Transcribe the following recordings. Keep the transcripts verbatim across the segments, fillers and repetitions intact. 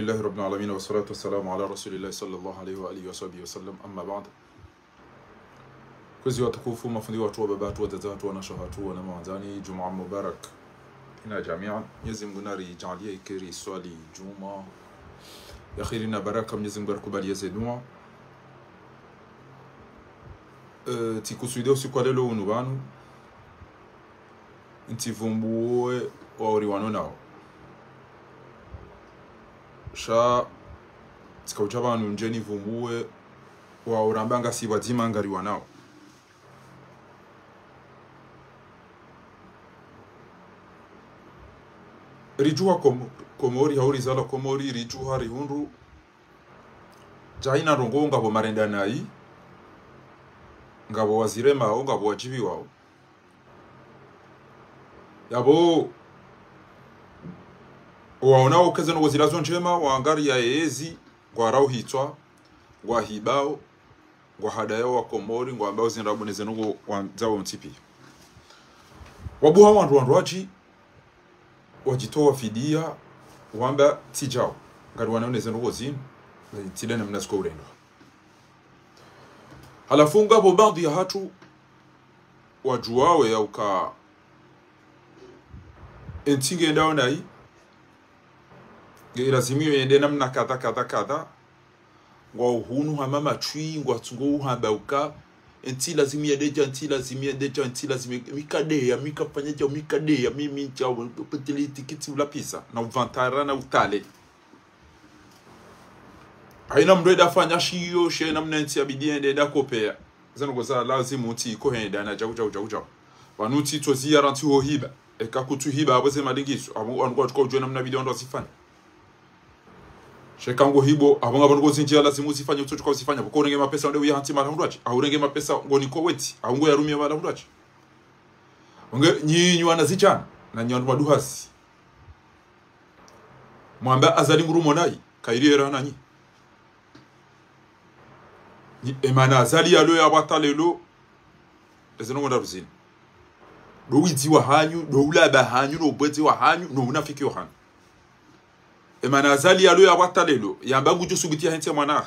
لله رب العالمين، والصلاة والسلام على رسول الله صلى الله عليه وآله وصحبه وسلم، أما بعد. Kwezi watukufu, mafundi watru, wababa watru, wadzadze watru, wanashe watru, wananya wandzani, Djumwa Mubarak. Ina jamia, Mwenyezi Mungu naridjaanliye ike riswali djumwa ya kheri na baraka, Mwenyezi Mungu arikubalie ze dua. Eh, tsikusudia usiku wa leo unu pvanu, ntsivumbuwe wao riwano nao. Sha tsikaudja pvanu ndje nivumbuwe wao ramba ngasi pvwadzima ngariwanao. Ridjuha Kom-, Komori, hau rizalwa Komori, ridjuha rihundru. Djayina ndrongoo ngapvo marenda nayi, ngapvo waziremao, ngapvo wadjiviwao. Yapvo, waonao uka ze ndrongoo zilazo ndjema, wangaria ezi, ngwarauhitswa, ngwahibao, ngwahadayao wa Komori, ngwambao zindrabo ne ze ndrongoo wandzao ntsi pia. Wabuha wandru wandru wadji, wadjitowa fidia, wamba tsidjao, ngariwanao ne ze ndrongoo zinu, tsi nde namna ziko urendwa. Halafu ngapvo baadhwi ya hatru, wadjuwao ya uka, entsi ngendao nayi, nge ilazimu yo yende namna kadha, kadha, kadha. Ngwao hunu hama matswi, ngwatsungo uhamba uka, entsi lazimu yende dja, entsi lazimu yende dja, entsi lazimu, mika deya, mika fanya dja, mika deya, mimi dja, upetele tikiti ulapvisa, na uvantara na utale. Hayina mndru eda fanya shiyo, she namna entsi yabidi yende eda kopea. Ze ndrongoo za lazimu ntsi iko henda na djau, djau, djau, djau. Pvanu ntsi tso ziyara ntsi ho hiba. Eka kutsu hiba, apvo ze malingiso. Apvo wandru kwatsuka udjuwe namna bidi wandru wazifanya. Sheka ngo hibo, apvo ngapvo ndrongoo zindji ya lazimu uzifanye, utsotsuka uzifanya. Pvoko urenge mapesa wende uya hantsi mahala hundru wadji. Au urenge mapesa ngoni Koweti. Au ngo yarumia mahala hundru wadji. Nge, nyinyi wanazidjana, na nyi wandru maduhasi. Mwamba Azali ngurumo nayi, kayiri era nanyi. Ni, emana Azali yalo yapvo hata leo, eze ndrongoo ndraru zinu. Ndo widzi wa hanyu, ndo ulaba hanyu, ndo ubwedzi wa hanyu, ndo unafiki wa hanyu. Emana Azali yalo yapvo hata leo, yamba ngudjo subuti ya hentsi ya mwana.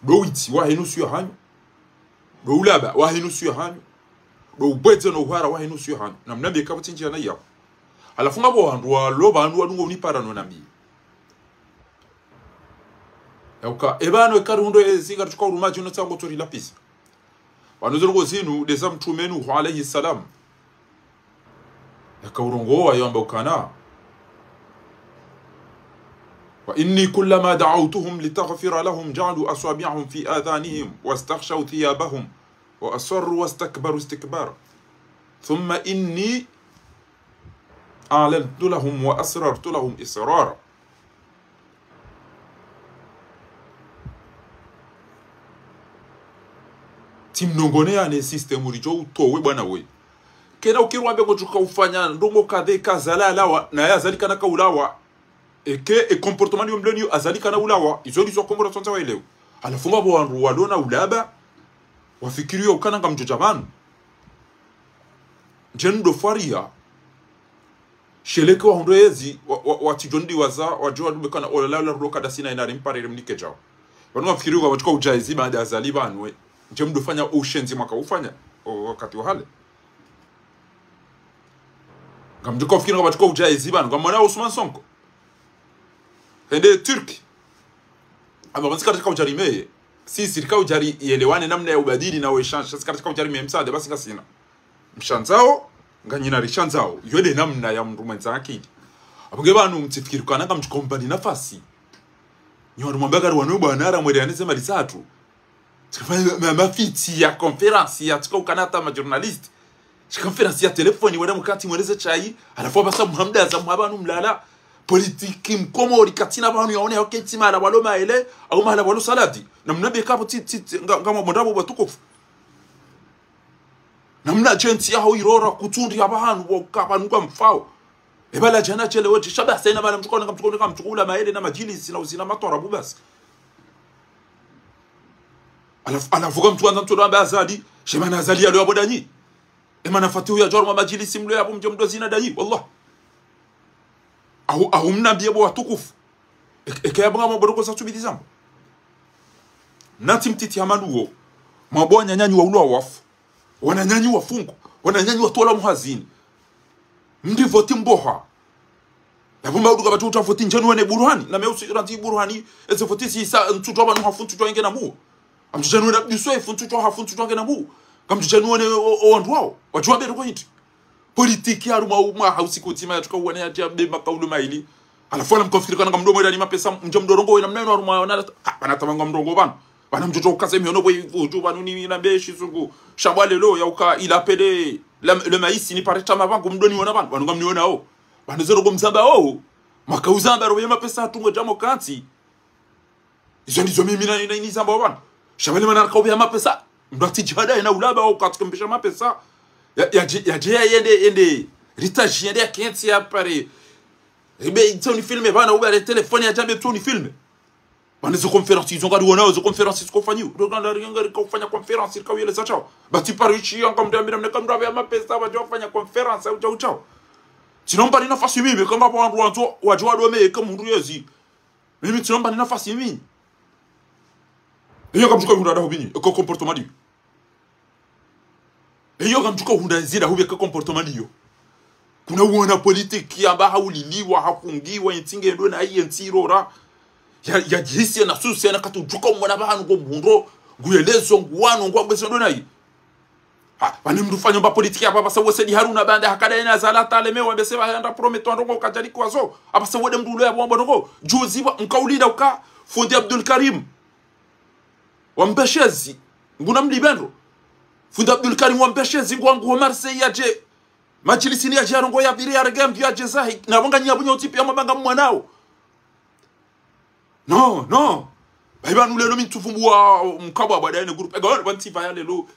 Ndo widzi wa hinu usiyo hanyu. Ndo ulaba wa hinu usiyo hanyu. Ndo ubwedze no uhara wa hinu usiyo hanyu. Na mnambiye kapvatsi ndjia nayi yapvo. Halafu ngapvo wandru walo pvanu wadungo unipara no nambiye. Ya uka, epvanu eka rihundru ezi ngaritsuka uruma djino tsango tsorilapvisa. Pvanu ze ndrongoo zinu, ndeza Mtrume Nuhu alayhi salam. Yaka urongowa yamba ukana. وإني كلما دعوتهم لتغفر لهم جعلوا أصابعهم في آذانهم واستغشوا ثيابهم وأصروا واستكبروا استكبارا. ثم إني أعلنت لهم وأسررت لهم إسرارا. Tsimnongoneyane système uridjo utowe bwana we. Kena ukiri wambe ngotsuka ufanya ndrongoo kadha eka Azali alawa, naye Azali kana kaulawa. Eke, e comportement yo mleni yo Azali kana ulawa, izo ndizo Komori watsondza waelewe. Halafu ngapvo wandru walo na ulaba, wafikiri yo ukana ngamdjo dja pvanu. Ndje ndo fwariya, sheleke wahundru ezi, wa, wa, watsidjo ndiwaza, wadjo wadube kana olala ula rulo kada sina inari mparire mnike djao. Pvanu wafikiri yo kwamba tsuka udja ezi baada Azali pvanu we. Ndje mdofanya ushenzi mwaka ufanya, o wakati wa hale. Ngamdjo ufikiri kwamba tsuka udja ezi pvanu, ngamwona Ousmane Sonko. Hende Turki. Amba pvanu tsi karitsika udja rimeye. Si, si rika udja riyelewane namna ya ubadili na we échange. Si karitsika udja rimeye msaada, basi ngasina. Mshandzao, nganyina rishandzao. Yo nde namna ya mndru mwendza akili. Apvo nge pvanu mtsifikiri ukana ngamdjo umbani nafasi. Nyi wandru mwamba kari wanu bwana ara mweleane ze mali zatru. Tsikafanya ma, ma, mafitsi ya conférence ya tsika ukana hata ma journaliste. Tsi conférence ya téléphone wala mkati mweleze tsayi. Halafu wapvasa muhamdaza mwapvanu mlala. Politiki mkomori katsina pvanu yaone ya uketsi mahala walo maele, au mahala walo saladi. Na mnambiye kapvo tsi, tsi, tsi, nga, ngamwabonda pvo watukufu. Na mna agence yaho irora kutsundi hapvahanu wa uka pvanu ngamfao. Epvala djana tshele wetsi, sha basi ina pvala mtsuko, ngamtsuko, ngamtsuko ula maele na madjilisi na uzina matwarabu basi. Halafu, halafu kamtsuko andza mtsuko amba Azali, she mana Azali yalo yapvo danyi. Emana Fatihu yadjo harumwa madjilisi mlo yapvo mdje mdo zina danyi, wallah. Ahu, ahu mnambiye pvo watukufu. Eka yapvo ngamwambo ndrongoo za tsubidi zambo. Nantsi mtiti hama nuwo. Mwambo wananyanyu waulwa wafu. Wananyanyu wafungwa. Wananyanyu watolwa mhazini. Mndri voti mboha. Yapvo maudu kapvatsi uta voti ndjanu wene Burhani. Na meusi randzi Burhani. Eze voti zisa ntsutwa pvanu hafu ntsutwa yenge na muo. Ngamdjo djanu wene Abdou Soefo ntsutwa hafu ntsutwa yenge na muo. Ngamdjo djanu wene o, o wandru wao. Wadjuwa mbe ndrongoo hindri. Politiki harumwa umwaha usiku udzima yatsuka uwana yadja be makaulu maili. Halafu wala mkafikiri kana ngamdo mwelani mapesa mdje mdo rongowe namna yinu harumwa wana. Ha, pvana tama ngamdo rongowa pvanu. Pvana mdjo ukaza mihono bwe udju pvanu ni na be shizungu. Sha bwa leo yauka il appelle le, le maïs ni pare tama pvangu mdo niona pvanu. Pvanu ngamniona o. Pvanu ze ndrongoo mzamba o. Mwaka uzamba robe mapesa hatungo djamo kantsi. Izo ndizo mimi na, na, nizamba pvanu. Sha bale mana raka ubeha mapesa. Mdru atsi djihada yena ulaba au katsi kempesha mapesa. Ya, ya, dje- ya, dje ya yende, yende. Ritaji yende ya kentsi ya pare. Ribe itsoni filme pvanu, ube ale telefoni ya djambe tsoni filme. Pvanu zo conférence izo ngari wonao, zo conférence ziko fanyiwa. Ndo ngari ngari kaufanya conférence, rika uyeleza tsao. Bati pare ishi yanga mdru ambira mneka mdru abeha mapesa, wadja wafanya conférence, au tsao tsao. Tsi nomba ni nafasi mimi, kanga pvo wandru wandzo, wadja wadome, eka mndru yezi. Mimi tsi nomba ni nafasi mimi. Eyo ngamdjo uka ihundra dahu pvini, eka comportement ndiyo. Eyo ngamdjo uka ihundra ndzia dahu pvi eka comportement ndiyo. Kuna uwana politiki amba hauliliwa, hafungiwa, yentsi ngendo na yentsi irora. Ya, ya djihisi na susi, na katsu djuka umwana pvahanu ngo mhundro, nguyelezo, nguwano, ngwabwezo ndo nayi. Ha, pvani mndru ufanya mba politiki hapvo, hapvasa uwe Said Harouna baanda hakada yena zala tale mewa mbese pvahanda promettre ndrongoo kadjali kwazo. Hapvasa uwe nde mndru ule yapvo wamba ndrongoo. Juzi wa, mkaulinda uka, fundi Abdul Karim. Wa Mbeshezi. Nguna mlipvendro. Fundi Abdul Karim wa Mbeshezi, ngwangu ho Marseille yadje. Madjilisini yadje yarongowe yapvire yarenge mbi yadje zahi. Na pvo nganyi yapvo nyontsi pia mwamba ngamwanao. Non, non. Bahi pvanu lelo mi ntsufumbua mkabwa bwa dayene groupe. Ega wanu pvantsi pvaya lelo.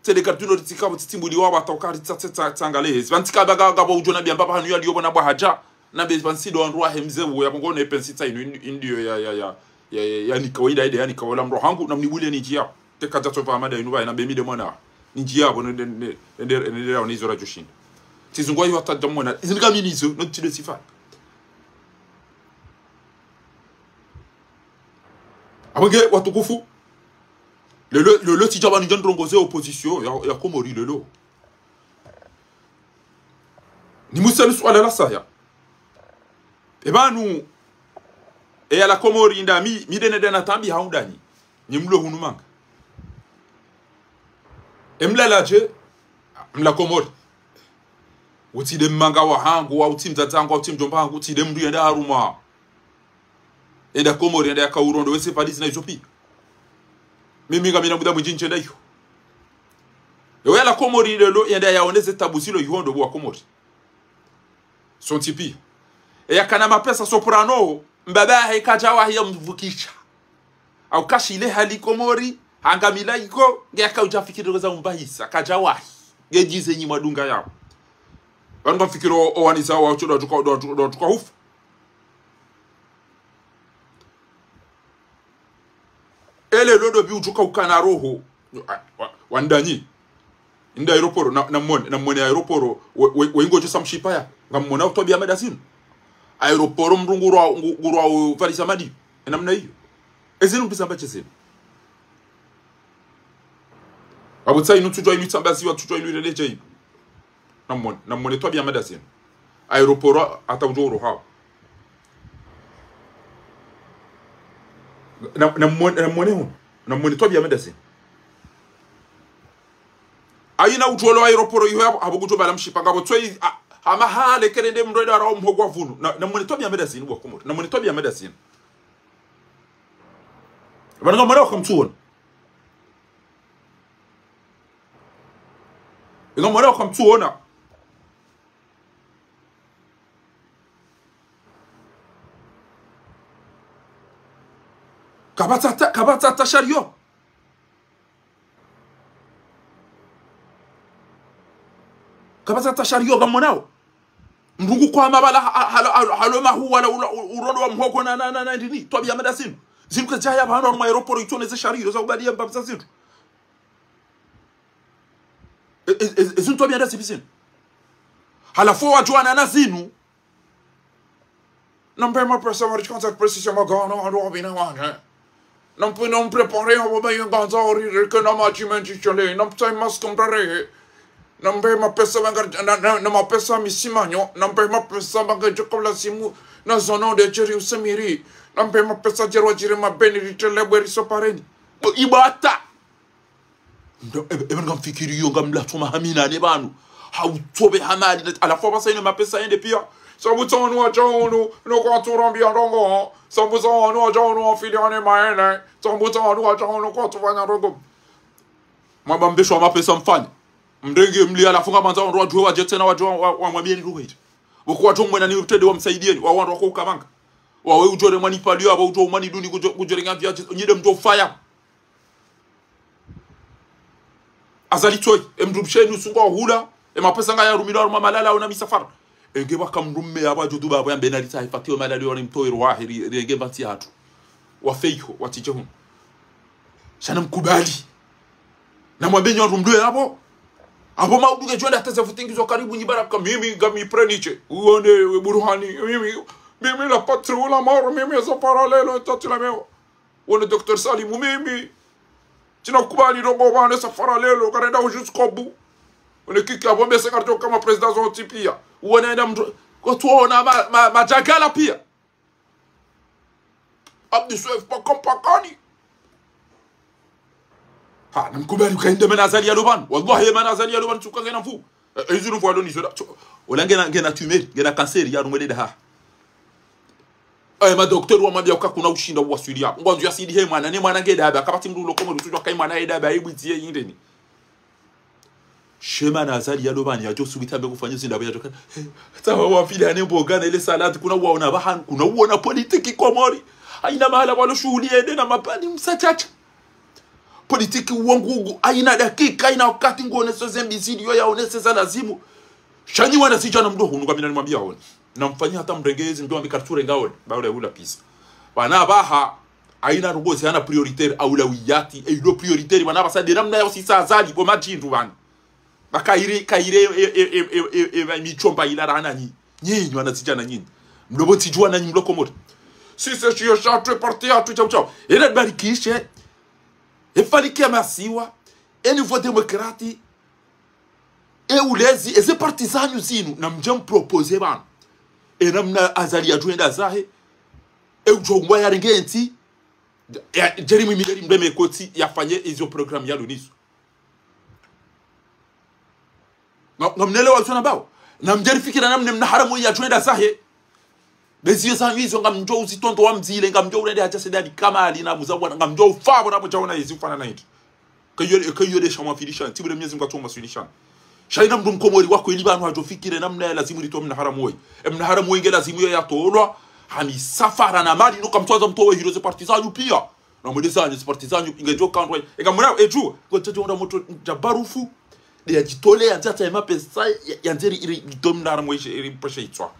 Tsende kartuno ritsikapvo tsitsimbuliwa watoka ritsa tsa tsa tsangale hezi. Pvantsi kaba ga gabo udjo na biamba pvahanu yaliyo pvona bwa hadja. Na be pvantsi ndo wandru wahe mze uwo yapvo ngone pensi tsa inu indi- indiyo ya ya ya ya ya ya ni kawaida ide ya ni kawaida mro hangu na mnibule ni djiya. Teka djatso pva amada inu pvaye na be mi nde mwana. Ni djiya pvo nende nende nende nende rawo ni izo radjoshinda. Tsizungwa iyo hata djamona. Izi ni kamini izo no tsi nde sifa. Apvo nge watukufu. Lelo, lelo tsidja pvanu ndja ndrongoze opposition ya, ya Komori lelo. Ni muselu suala la saya. E pvanu, e ya la Komori nda mi, mi ndene ndena tambi haundani. Ni mlo hunu manga. E mlala dje, mla Komori. Utsi nde mmanga wahangu, wa utsi mdzadze hangu, wa utsi mdjomba hangu, utsi nde mndru yenda harumwa. Yenda Komori, yenda yaka urondo, wese valizi na izo pia. Mimi ngamina muda mwindji ntsenda iyo. Ewe ya la Komori lelo, yenda yaone ze tabu zilo ihondo bo wa Komori. Sontsi pia. E yakana mapesa Soprano, mbaba yahe kadjawahi ya mvukisha. Au kashile hali Komori, hangamila iko, nge yaka udja fikiri za umbahisa, kadjawahi. Nge djize nyi mwadunga yao. Pvanu ngamfikiri o, o waniza wa ucho ndo tuka, ndo tuka, ndo tuka hufu. Ele londo bi udjuka ukana roho. Wa, wa, wandanyi. Nda aéroport, na, na mwone, na mwone aéroport, we, we, we ingo djosa mshipa ya. Ngamwona utwabiya mada zinu. Aéroport mndru ngurwa, ngu- ngurwa uvaliza madi. Enamna iyo. Ezinu mbi zamba shezinu. Apvo tsa inu tsudjuwa inu itsambaziwa, tsudjuwa inu ileledja inu. Namwone, namwone twabiya mada zinu. Aéroport hata udjo uro hawo. Na, namwone, namwone hunu. Namwone twabiya mada zinu. Ayina udjo olo aéroport iho yapvo, apvo kudjo bala mshipa ngapvo tswe, a, hama hale kele nde mndru eda rao mhogo wa vunu. Na, namwone twabiya mada zinu bo wa Komori. Namwone twabiya mada zinu. Pvanu ngamwona wakamtsuona. Inga mwana wakamtsuona. Kapvatsa ta, kapvatsa ta shariyo. Kapvatsa ta shariyo ngamwonao. Mndru ngu kwama pvala ha, ha, halo, halo, halo mahu wala ula, u- urondo wa mhogo na, na, na, na, ndini. Twabiya mada zinu. Zinu kazidjaya pvanu harumwa aéroport itsone ze shariyo za ubaliya mbapvi za zindru. E, e, e, e, zinu twabiya nda zipvi zinu. Halafu wadjuwana na zinu. Nambe mapesa wari concert précision magana wandru wabina wanje. Nampe, nampréparé abo ba yengandza ori reke na maji mendji tshele. Nampetsahi masque mrere. Nambe mapesa wanga, na, na, na mapesa misimanyo. Nambe mapesa wanga djoko lazimu na zono de djeri usemiri. Nambe mapesa djeri wadjire mabeni ritele bwe risopareni. Bo ibata. Ndo, ebe, ebe ngamfikiri yo ngamla tsoma hamina ne pvanu. Hautsobe hamali, à la fois pvasa ine mapesa yende pia. Sambu tsanu wadja hunu, no kwatsu rambia ndrongo. Sambu tsanu wadja hunu wafiliane maene. Sambu tsanu wadja hunu kwatsu fanya ndrongo. Mwabambeshwa mapesa mfanye. Mrenge mli à la fois ngamandza wandru wadjuwe wadje tsena wadjuwe wa, wa, wa mwambieni ndrongo hiti. Woko wadjo mwena ni utende wamsaidieni, wa wandru wako ukamanga. Wawe udjore mwani palio, abo udjo mwani duni kudjo, kudjore ngamvia, nyide mdjo faya. Azali tsoyi, emdru msheni usunga wahula, emapesa ngayarumilwa harumwa malala ona misafara. Enge baka mdrume abo adjo duba abo yambe na lisa ifatiwa malali wana mtowe rwahe ri, ri enge mbatsi hatru. Wafeiho, watije hunu. Sha namkubali. Namwambe nyi wandru mdwe abo. Abo maudu ngedjo wenda teze futingi zo karibu nyi baraka mimi ngami preniche. Uone we Buruhani, mimi, mimi la patrie ou la mort, mimi zo parallèle, tati la meo. Wone Docteur Salimu mimi. Tsina kubali ndrongo bane safara lelo, karenda jusqu'au bout. Wone Kiki abo mbese karidjo kama président zontsi pia. Wone enda mdru, kotsuona ma, ma, madjagala pia. Abdou Soef pakam pakani. Ha, namkubali ukainde mana Azali yalo pvanu. Wallahi mana Azali yalo pvanu tsuka ngena mvu. Eh, eh, izi nuvu alo nizo da. Tso, ola ngena, ngena tumeur, ngena cancer ya rumwele da ha. Eh, madocteur wamwambia uka kuna ushinda uwaswili ya. Ngwandzo ya sidi he mwana, ne mwana ngeda ba, kapvatsi mdru ulo Komori utsudjua kai mwana yeda ba, ibwidzi ye yindeni. She mana Azali yalo pvanu yadjo subita mbe kufanya zinda ba yadjo ka. Tsawa wafili ane mboga na ile salade, kuna uwaona pvahanu, kuna uona politiki Komori. Haina mahala walo shuhuli yende na mapani msa chacha. Politiki uwo ngugu, haina dakika, haina wakati nguoneso ze mbizidi yo yaonese za lazimu. Sha nyi wana sijana mdo hunu kamina nimwambia wone. Namfanye hata mrenge ezi mdo wambi kartsurenga wone. Ba ule hula pisa. Bana baha, haina ndrongo zi hana prioritaire, awulawiyati, e ilo prioritaire, bana basa de namna ya usisa Azali, bo madjindru bana. Ba kaire, kaire, e, e, michomba ila rahana nyi. Nyinyi, wana sijana nyinyi. Mdo bo tsidjua na nyi mlo Komori. Si se shiyo shatwe parti ya tu chau chau. Ele barikishe. E falike masiwa. E nouveau démocrate. E ulezi, eze parti zanyu zinu, namdje mpropoze bana. E namna Azali yadjo enda zahe. E udjo ngwa yarenge ntsi. Ya, djeri mwimi djeri mdeme kotsi yafanye izo programme yalo nizo. Nga, ngamnelewa izo nambao. Namdjeri fikira namna mna haramu yadjo enda zahe. Beziyo zanyu izo ngamdjo uzitondo wa mzile, ngamdjo urende hadja sedali kamali na muzabwana, ngamdjo ufabo na mudjaona yezi ufana na hindri. Kayo, kayo de shamwa filishan, tibule Mnyezi Mngu atso mwaswilishan. Sha haina mdru mkomori wa kweli banu hadjo fikire namna ya lazimu litowe mna haramu woyi. E mna haramu woyi nge lazimu yo yatolwa, ha misafara na mali, no kamtwaza mtowe hiro ze parti zanyu pia. Na mwende zanyu, ze parti zanyu, ingedjo kandwa. Eka mwana, edju, ngo tete onda moto, dja barufu. De yadjitole, yandze hata ye mapesa, ya, yandze ri, ri, ri, dom na ramwe, ri, ri, peshe itswa.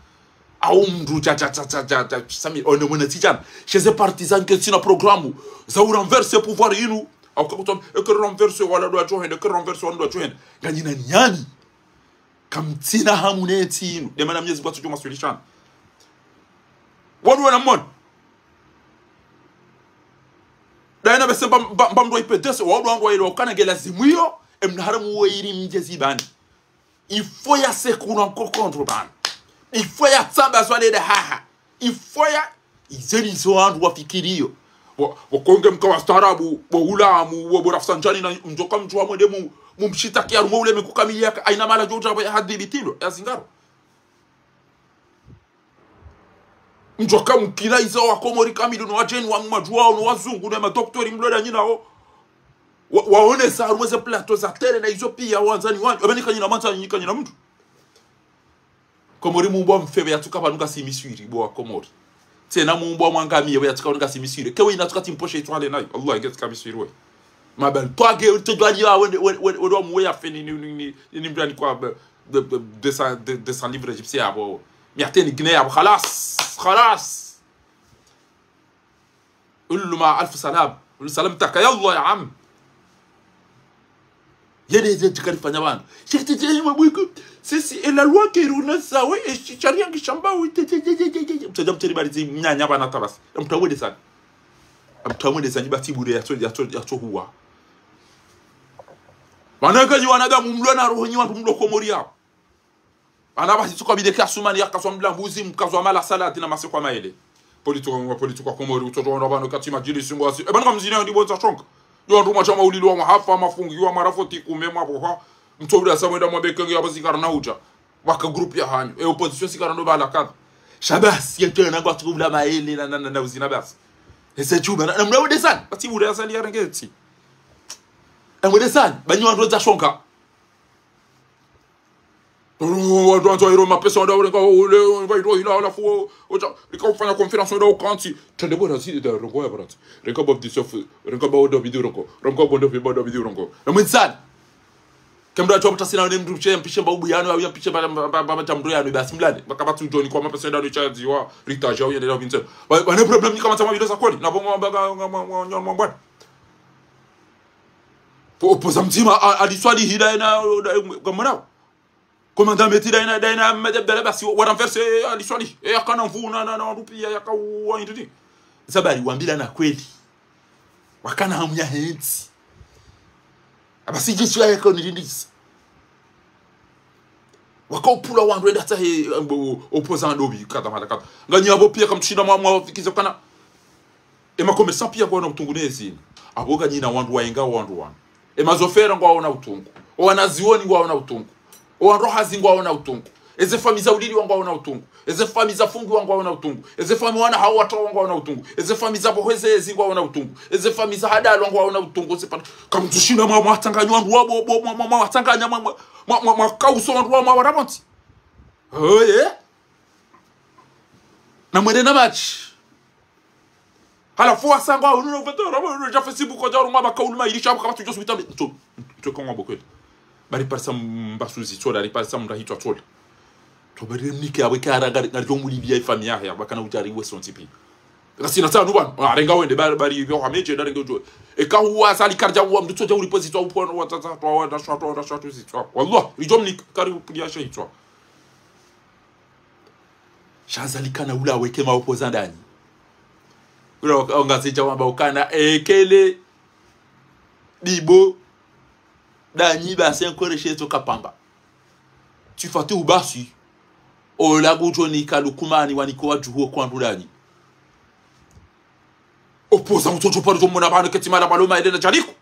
Au mdru dja, dja, dja, sami, one mwana tsidjana. She ze parti zanyu ke tsina programme. Za u renverser pouvoir inu. Au kakutam, eke renverser wala ndo adjo hende, eke renverser wala ndo adjo hende. Nganyina nyani. Kamtsina hamu ne ntsi inu. De mana Mnyezi Mngu atso djo mwaswilishana. Wanu wana mwana. Daina bese mba, mba, mba mdru wa I P D C, wandru wandru wa ilo ukana nge lazimu iyo, e mna haramu wo ili mdje zibani. Il faut ya sekuna nkokontro bana. Il faut ya tsamba zwale da haha. Il faut ya, izeni zo wandru wafikiriyo. Bo, bo konge mka wastaarabu, bo ulamu, bo, bo Rafsanjani na mdjoka mdru wa mwende mu, mumshitaki ya rumo ule mikukamili yaka, haina mahala djo dja ya hadhibitilwa, ya zingaro. Mdjoka mkina iza wa Komori kamili, no wadjeni wa mmadjuwao, no wazungu, no madoktori mlo da nyina wo. Wa, waonesa harumwa ze plateau za télé na izo pia wandzani wanyu. Ebe ni kanyina mandzani, ni kanyina mdru. Komori mumbwa mfebe yatsuka pvanu ngasi miswiri, bo wa Komori. Tsena mumbwa mwangamiye, bo yatsuka pvanu ngasi miswiri. Kewe ina tsuka tsimposhe itwale nayo. Allah, nge tsuka miswiri we. Mabel, twage, tedwali ya, wende, wende, wende, wende wa muwe ya feni, ni, ni, ni, ni, ni mdru ani kwa, be, de, de, deux cents, de, deux cents livres égyptiens, abo. Miateni Guinée, abo, khalas, khalas. قل له مع ألف سلام. قل له سلامتك. يلا يا عم. Yele ze tsi karifanya pvanu. Sisi, et la loi que runa sawe, e shi-, sharia ngishamba, oui, te, te. Mtsaja mtseri bari zi mnyanya pvanu tabasi. Mtawede sana. Mtawede sana, bati bure yatso, yatso, yatso huwa. Pvanu eka nyi wanadamu mlo na roho nyi wandru mlo Komori yao. Ana basi tsuka bide kia sumani ya kaswa mlambuzi, mkazwa mala salati na masekwa maele. Politiki, politiki wa Komori, utoto wa pvanu kati madjilisi ngwasi. E pvanu kamzini ya ndibo za shonga. Yo ndruma shama ulilo wa mahafa, mafungiwa, marafoti, kume, maboha. Mtso ula sa mwenda mwabeke nge ya bazi karana uja. Waka groupe ya hanyu. E opposition si karano bala kadha. Shabasi, ye tena ngwa tsuka ula maele na, na, na, na uzina basi. Ese chuba, na, na mna wede sana. Bati ule asali ya rengeti. Na wede sana. Banyi wandru za shonga. Wandru wandzo iro mapesa wanda urenga ule, wandru iro hila halafu, oja, rika ufanya conférence wanda ukantsi. Tende bora zidi da rongo ya bora. Renga bof di sofu, renga ba wanda video rongo. Renga ba wanda video rongo. Na mwenzani. Kemdru acho mtasina ne mdru mshe, mpishe mba ubu yanu, au ya mpishe mba, mba, mba, mba, mdru yanu, basi mlale. Baka batu joni kwa mapesa wanda uchazi wa, ritaji au yende na vinze. Wa, wane problème ni kama tama video za kweli. Na bongo mba, mba, mba, mba, mba, mba, mba. Po, opoza mdzima, a, aliswali hila ina, da, gamana. Komanda meti da ina, da ina, mada, da, basi, wa renverse, e, aliswali. E, yakana mvu, na, na, na, rupi, ya, yaka, wa, indidi. Zabari, wambila na kweli. Wakana hamu ya hentsi. Abasi Jesu ya yaka unirindisa. Waka upula wandru wenda tsahe, mbo, opoza ndobi, kata mala kata. Nganyi abo pia kamtsushinda mwa, mwa fikizo kana. E ma commerçant pia ngwaona utungu nezi. Abo nganyi na wandru waenga wandru wanu. E ma chauffeur ngwaona utungu. O wanazioni ngwaona utungu. O wandru hazi ngwaona utungu. Eze famiyi za uliliwa ngwaona utungu. Eze famiyi za fungiwa ngwaona utungu. Eze famiyi wana hao watowa ngwaona utungu. Eze famiyi za bohweze ezi ngwaona utungu. Eze famiyi za hadalwa ngwaona utungu. Eze famiyi, kamtsushinda mwa, mwatsanganya wandru wa bo, bo, mwa, mwa, mwa, watsanganya mwa, mwa, mwa, mwa, mwa kauso wandru wa, mwa, warabonti. Oye. Na mwende na maji. Halafu wasanga, unu na ufete, unu na Facebook, kwa jaru, mwa makaulu, ma ilisha, mwa kabatu, josu, bitame, nto, nto, kwa mwa bokweli. Bari parisa mbasuzi, tsola, bari parisa mrahi, tsola. To bari mnike, awe ke ara, ngari, ngari, jomu libia, ifamiyi, ya, bakana ujari, we, sonti, pi. Kasina, sa, nuban, arenga wende, bari, bari, yo, hameje, da, renga, jo. Eka, huwa, sali, karja, huwa, mdutso, ja, uripozi, tso, upo, wa, tsa, tsa, twa, wa, da, shwa, twa, wa, da, shwa, tu, zi, twa. Wallah, rijom, ni, kari, upulia, sha, itwa. Sha Azali kana ula weke ma opposant ndanyi. Ula waka-, wangazidja wamba ukana, ekele, dibo, ndanyi basi enkore shetso kapamba. Tsi Fatihu basi, ola kudjo nika Lukumani wanike wadjuhu kwandru ndanyi. Opposant utsotso paro tso mona pvanu ketsi mala pvalo ma edena djaliku.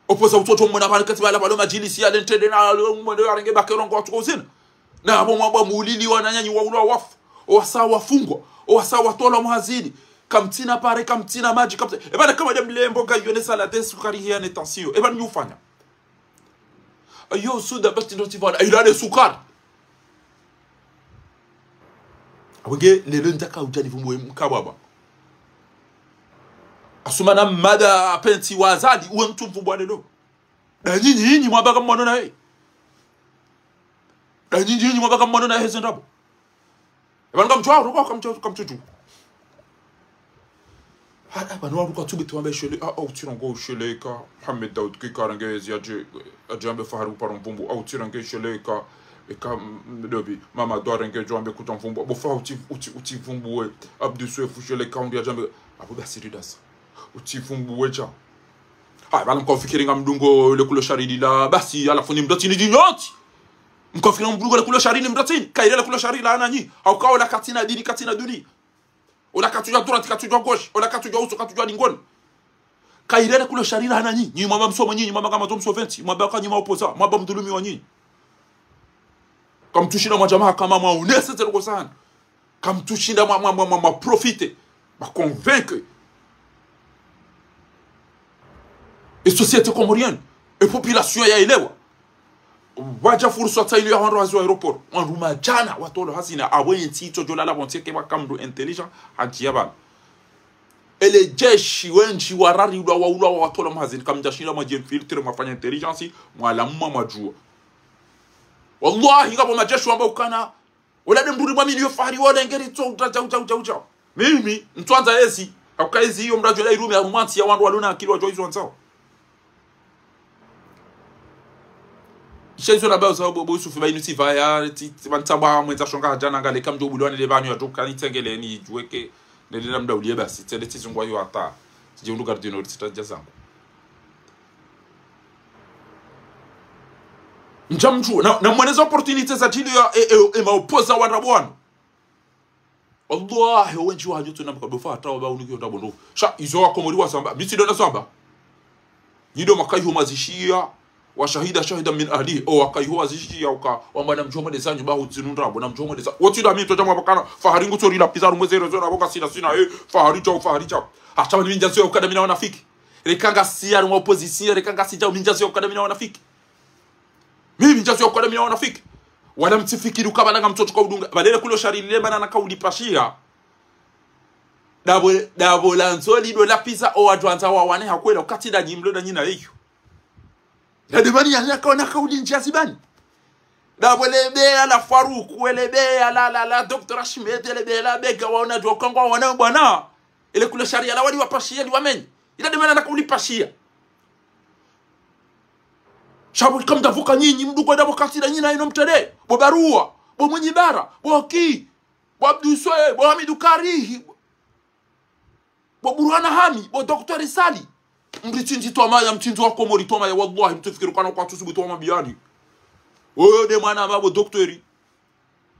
Opposant utsotso mona pvanu ketsi mala pvalo madjilisi ya lentende na, mwende yarenge bakero ngo watsuko uzina. Na abo mwamba mulili wananyanyi waulwa wafu. Owasa wafungwa. Owasa watolwa mhazini. Kamtsina pare, kamtsina madji, kamtsina. Eba na kama de mlembo ga yone salade sukari hiya ne tension. Eba ni ufanya. Ayo, suda bati ndo tivana. Ayila ne sukari. Awenge lelo ndaka udja nivumbuwe mkababa. Asumana mada apentsi wa Azali, uwe mtsu mvumbuwa lelo. Ndanyi nyinyi mwamba kamwono naye. Ndanyi nyinyi mwamba kamwono naye heze ndrabo. Eba nga mtsu wa, ruka kamtsu, kamtsu. Hada, pvanu waruka tsubi tuwambe shele, a, a, utsirongo shele ka, Mohamed Daoud ki karenge ezi adje, adje ambe Fahari uparo mvumbu, a, utsirongo shele ka, eka, mm, dobi, Mama Dwa renge djo ambe kuta mvumbu, abo fa utsi, utsi, utsivumbuwe, Abdou Soefou shele ka undi adje ambe, abo basi ridasa. Utsivumbuwe dja. Ha, bala mkaufikiri nga mdungo le kulo shari lila, basi, halafu ni mdatsi ni djinyotsi. Mkaufikiri nga mdungo le kulo shari ni mdatsi ni, kaire le kulo shari la nanyi, hauka ola katsina dini, katsina duni. Ola katsudja droite, katsudja gauche, ola katsudja uso, katsudja lingoni. Kaire le kulo shari la nanyi, nyi mwamba msomo nyinyi, mwamba kama zo msoventi, mwamba kanyi ma opposant, mwamba mdhulumiwa nyinyi. Kamtsushinda mwadja mahakama mwaonese ze ndrongo zanu. Kamtsushinda mwa, mwa, mwa, mwa, mwa profiter, mwa convaincre. E société comorienne, e population yaelewa. Wadja fursa tsainu ya wandru hazi wa aéroport. Wandru madjana watolwa hazini, awe ntsi itsodjo lala pvontsi eke waka mndru intelligent hadjiya pvanu. Ele jeshi wendji wararilwa, waulwa, watolwa mhazini, kamdjashinda mwadji infiltrer, mwafanya intelligence, mwalamwa, mwadjuwa. Wallahi, ngapvo majeshi wamba ukana, ola de mdru ri mwamini yo Fahari, wala ngeri tso, uta, uta, uta, uta, uta. Mimi, ntswandza ezi, hauka ezi iyo mradjo la irume, harumwa ntsi ya wandru walona akili wadjuwa izo wandzao. Sha izo namba uza bo, bo Yusufu ba inu tsi vaya, tsi, tsi, pvanu tsamba mwendza shonga hadja na ngale kamdjo bulwa nele pvanu ya djuka ni tsengeleni, djuweke, nele na mda ulie basi, tsende tsi zungwa yo hata. Tsidje undu gardino, tsitadja zangu. Ndja mdju, na, na mweneza opportunité za djili ya, e, e, e, maopoza wa ndrabo wanu. Wallahi, wendji wa hadjo tu na mkabwe fa hata waba uniki yo ndrabo ndo. Sha, izo wa Komori wa zamba, mi tsi ndo na zamba. Nyi ndo makaiho mazishiya, wa shahida shahidan min ahlihi, o wakaiho wazishiya uka, wamba na mdjo mwendeza nyumba hu zinu ndrabo, na mdjo mwendeza. Wotsi ndo mi todja mwabakana, Fahari ngutso rila piza rumwe zero zero, abo ka sina sina, eh, Fahari djau, Fahari djau. Hata wani mi ndja ziyo uka ndami na wanafiki. Reka ngasi ya rumwe opposition, reka ngasi djau, mi ndja ziyo uka ndami na wanafiki. Mimi ndja ziyo uka ndami na wanafiki. Wala mtsifikiri uka pvala ngamtso tsuka udunga. Pvalele kulo shari lile mana na kauli pashiya. Dabo, dabo la nzoli ndo la piza o wadjwandza wa wane hakwela ukati nda nyi mlo nda nyi na iyo. Nda demani ya naka, naka uli ndja zibani. Dabo le beya la Faruku, ele beya la, la, la docteur Ahmed, ele beya la Bega waona djo kangwa wana bwana. Ele kulo shari ya la wali wapashiya liwamenye. Ila demana naka uli pashiya. Sha bo kamdja vuka nyinyi, mdru kwenda bo katila nyina ino mtele. Bo Barua, bo Mwinyi Bara, bo Ki, bo Abdou Soe, bo Hamidou Karihi, bo Bourhane Hami, bo docteur Sali. Mri tsindzi twamaya, mtsindzi wa Komori twamaya, wallahi, mtsifikiri kana kwa tsusubu twama biyani. Oyo nde mwana ma bo docteur.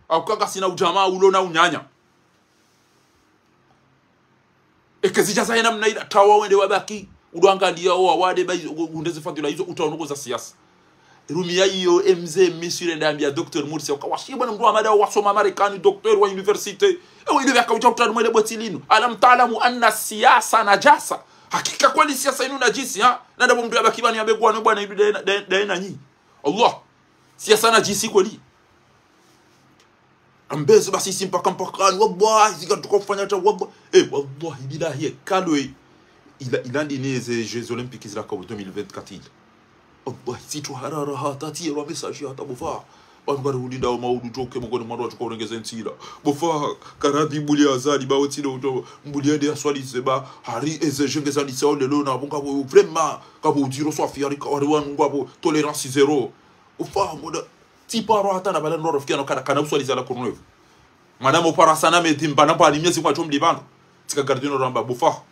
Au kaka sina udjamaa ulo na unyanya. Eka zidja za hena mna ila tawa wende wabaki. Udo angaliya o wawade ba izo, u-, undeze fadhila izo, utaono ko za siasa. Rumiya iyo, e mze Misri nda ambiya docteur Mursi, uka washi bwana mdru wa mada wasoma Marekani, docteur wa université. Ewe ile yaka udja utanu mwele bweti linu. Alam ta'lamu anna siyasa najasa. Hakika kweli siasa inu najisi, ha? Nanda bo mdru yabaki bani yabe gwa no bwana idu daye na, daye, daye na nyi. Allah. Siasa najisi kweli. Ambezi basi isi mpaka mpakani, wallahi, zika tuka ufanya hata, wallahi. Eh, wallahi, billahi, eh, kalwe. Ila, ila ndi neze Jeux Olympiques zila kabu deux mille vingt-quatre ila. Wallahi, tsi tu harara hata, tsi yelwa message hata bo Faha. Pvanu ngari ulinda wa maudu toke mongoni mwa wandru watsuka urengeze ntsi ila. Bo Faha, karadhi mbuli Azali, ba wetsi le uto, mbuli yende yaswalize ba, hari eze Jeux ngeza lisa olelo na, bo ngapvo, vraiment, ngapvo udziro swafi, hari ka, hari wanu ngapvo, tolérance zéro. Bo Faha, ngoda, tsi paro hata na bala noro fikia no kana, kana uswaliza la Courneuve. Mwana mo para sana me dimba na mbani miezi kwa chomli bando. Tsika gardien noro amba bo Faha.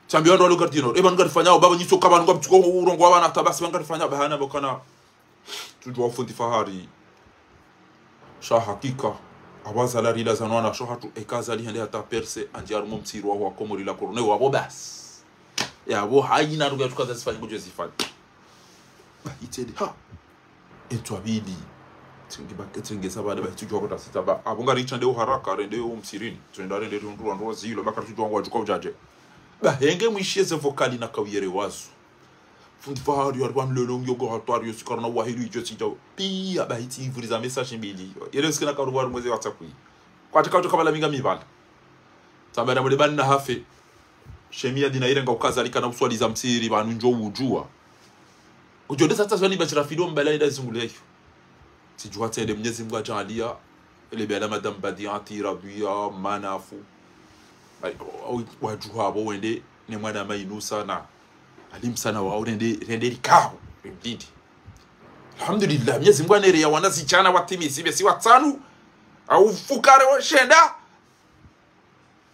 Tsambi wandru walo gardien noro. Eba ngarifanya, baba nyiso kaba nunga mtsuko urongo wa wana tabasi ngarifanya, bahana bo kana. Tsudjuwa fundi Fahari. Sha hakika. Abaza la rila za nwana sho hatru eka Azali hende hata perse, andji harumwa mtsiru wa Komori la Courneuve wabo basi. Yabo hayina ruga tukaza zifanye kudje zifanye. Ba iteli ha. Entsu abidi. Tsingi ba, tsingi sa ba, ba itsu djuwa kota sita ba. Abo ngari tsande uharaka, rende umsirini. Tsende rende rundru, rundru zilo, ba kari tsudjuwa ngwa djuka udjadje. Ba henge mwishiye ze vocal na kawiyere wazo. Fundi Fahari, yari ba mlolo ngiyo go hatwari, yo sikaro na wahiru idjo sidjao. Piya, ba hitsi ivuriza message mbili. Yele sikina karu waru mweze WhatsApp yi. Kwa tsika udjo kabala minga mibala. Tsamba na mwele bani na hafe. Shemi ya dina irenga uka Azali kana uswaliza msiri, banu ndjo udjuwa. Udjo desa tsa swali bashira fido mbala ida zungule yo. Tsidjuwa tsende Mnyezi Mngu adjaliya. Ele bela madame Badiati, Rabiya, Manafu. Ay, o, o, wadjuha bo wende, ne mwana Mainusa na. Alimsana wa urende, rende likao. Mdidi. Alhamdulillah, Mnyezi Mngu anere ya wana zidjana watimizi, besi watsanu. Au fukare wa shenda.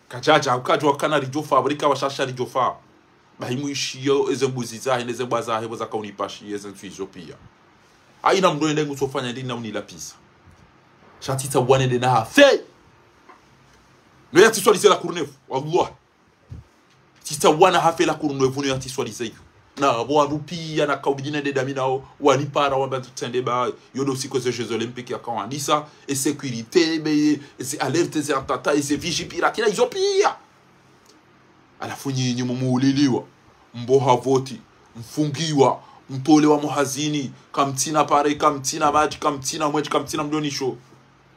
Kadjadja, ukadjuwa kana ridjofa, burika washasha ridjofa. Bahi mwishiyo, eze mbuzi zahe, neze mbwa zahe, bo zaka unipashiye, eze ntsu izo piya. Hayina mndru yende ngutsofanya ndi na unilapvisa. Sha tsitsa wane nde na hafe. No ya tsiswalize la Courneuve, wallah. Tsitsa wana hafe la Courneuve no ya tsiswalize iyo. Na abo wandru piya na kaubidi nende dami nao, wanipara wamba tsende ba, yo ndo siku ze Jeux Olympiques ya kawandisa, e sécurité, be, e ze alerte, ze attentat, e ze vigipirate, na izo piya. Halafu nyinyi mumuuliliwa, mboha voti, mfungiwa, mtolewa muhazini, kamtsina pare, kamtsina madji, kamtsina mwendje, kamtsina mdonisho.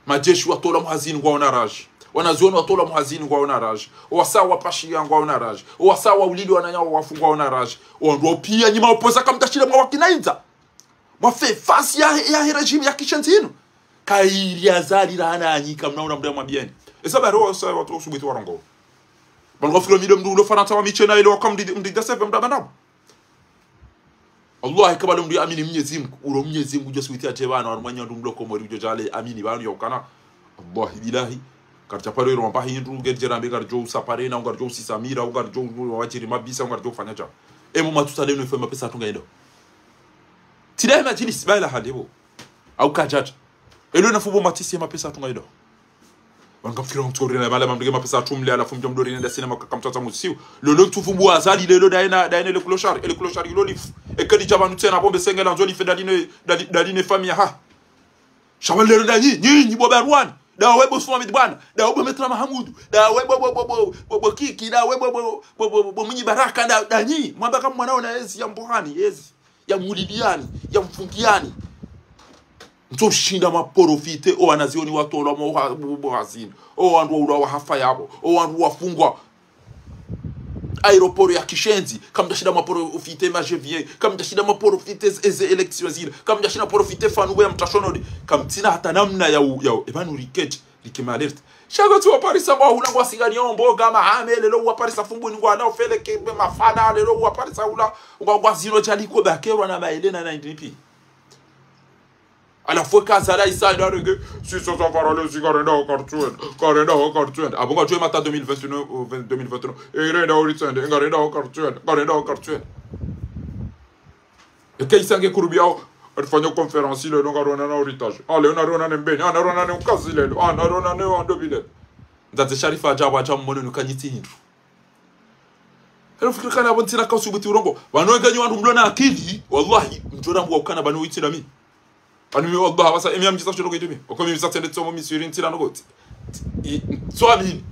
Majeshi watolwa muhazini ngwaona raji. Wanazioni watolwa muhazini ngwaona raji. Owasa wapashiya ngwaona raji. Owasa waulili wananya wafu ngwaona raji. Owandru wao piya nyi maopoza kamtashile mwawakinaidza. Mwafe face ya, ya he régime ya kishenzi inu. Kayiri Azali la hana anyika mnaona mndru ya mwabiyeni. Esa bari wasa wandru wasubuti warongo. Pvanu ngwafikiri mido mndru ulo Farantsa wa michena ile waka mndri, mndri daseve mndru abandabo. Wallahi, kabla mndru yaamini Mnyezi Mngu, ulo Mnyezi Mngu udjo switi yadje pvanu, harumwa nyi wandru mlo Komori udjo djale amini pvanu ya ukana. Wallahi billahi. Karidja paro iromba hindru, ngedje rambe ngaridjo usa parena, ngaridjo usisa mira, ngaridjo wadjiri mabisa, ngaridjo ufanya dja. Emo matsuta leno ifo mapesa yahatru ngayendo. Tsi daye madjilisi, baila hali bo. Au kadjadja. Elo na fumbo matisi ya mapesa yahatru ngayendo. Wanga mfikira mtsorena mala mamdege mapesa yahatru mle, halafu mdjo mdorina da sinema kaka mtsatsa musiu. Lolo ntsu fumbo Azali lelo daye na, daye na le clochard, ele clochard ilo lifu. Eka lidja pvanu tsena bo mbe sengela ndzo life daline, dali-, daline famiyi yahahe. Sha pvanu lelo da nyi, nyi, nyi bo Barwani. Da we bo Sumamidi bwana. Da we bo Maître Mahamudu. Da we bo, bo, bo, bo, bo, bo Kiki. Da we bo, bo, bo, bo, bo Mwinyi Baraka. Da, da nyi. Mwamba ka mwana ona ezi ya mbohani, ezi. Ya mulidiani, ya mfungiani. Ntso shinda maprofite, o wanazioni watolwa mo ha-, bo, bo hazini. O wandru waulwa wahafa yapvo. O wandru wafungwa. Aéroport ya kishenzi, kamdjashinda maprofite ma G V A, kamdjashinda maprofite ze, ze élections zila, kamdjashinda profite fanu ya mtashonodi, kamtsina hata namna ya u, ya u, epvanu riketi, rike ma alerte. Sha ko tsi waparisa ngwahula ngwasinganyo mboga mahame, lelo waparisa fumbuni ngwala ufele ke mafana, lelo waparisa hula, ngwa, ngwazino djaliko bakerwa na maele na nayindri pi. Halafu eka Azali isa enda renge, six cents francs le, si karenda ho kartswenda, karenda ho kartswenda. Abo ngadjo emata deux mille vingt-neuf, euh, vingt, deux mille vingt-neuf. E renda ho ritsende, ngarenda ho kartswenda, ngarenda ho kartswenda. Eka isa nge kurubi yao, arifanya conférence lelo ngarona na héritage. Ah, leo narona ne mbeni, ah, narona ne ukazi lelo, ah, narona ne wando bile. Ndadze Sharifa adja, wadja mmono nukanyiti hindru. Elo fikiri kana pvo ntsina kausubuti urongo. Pvanu nganyi wandru mlo na akili, wallahi, mdjo rambwa ukana pvanu witsi na mi. Pvanu mi wallahi, wasa, emi amdjisa shiro kidimi. Oko mi misa tsende tsomo misiri ntsina nogoti. I, ntsuamini.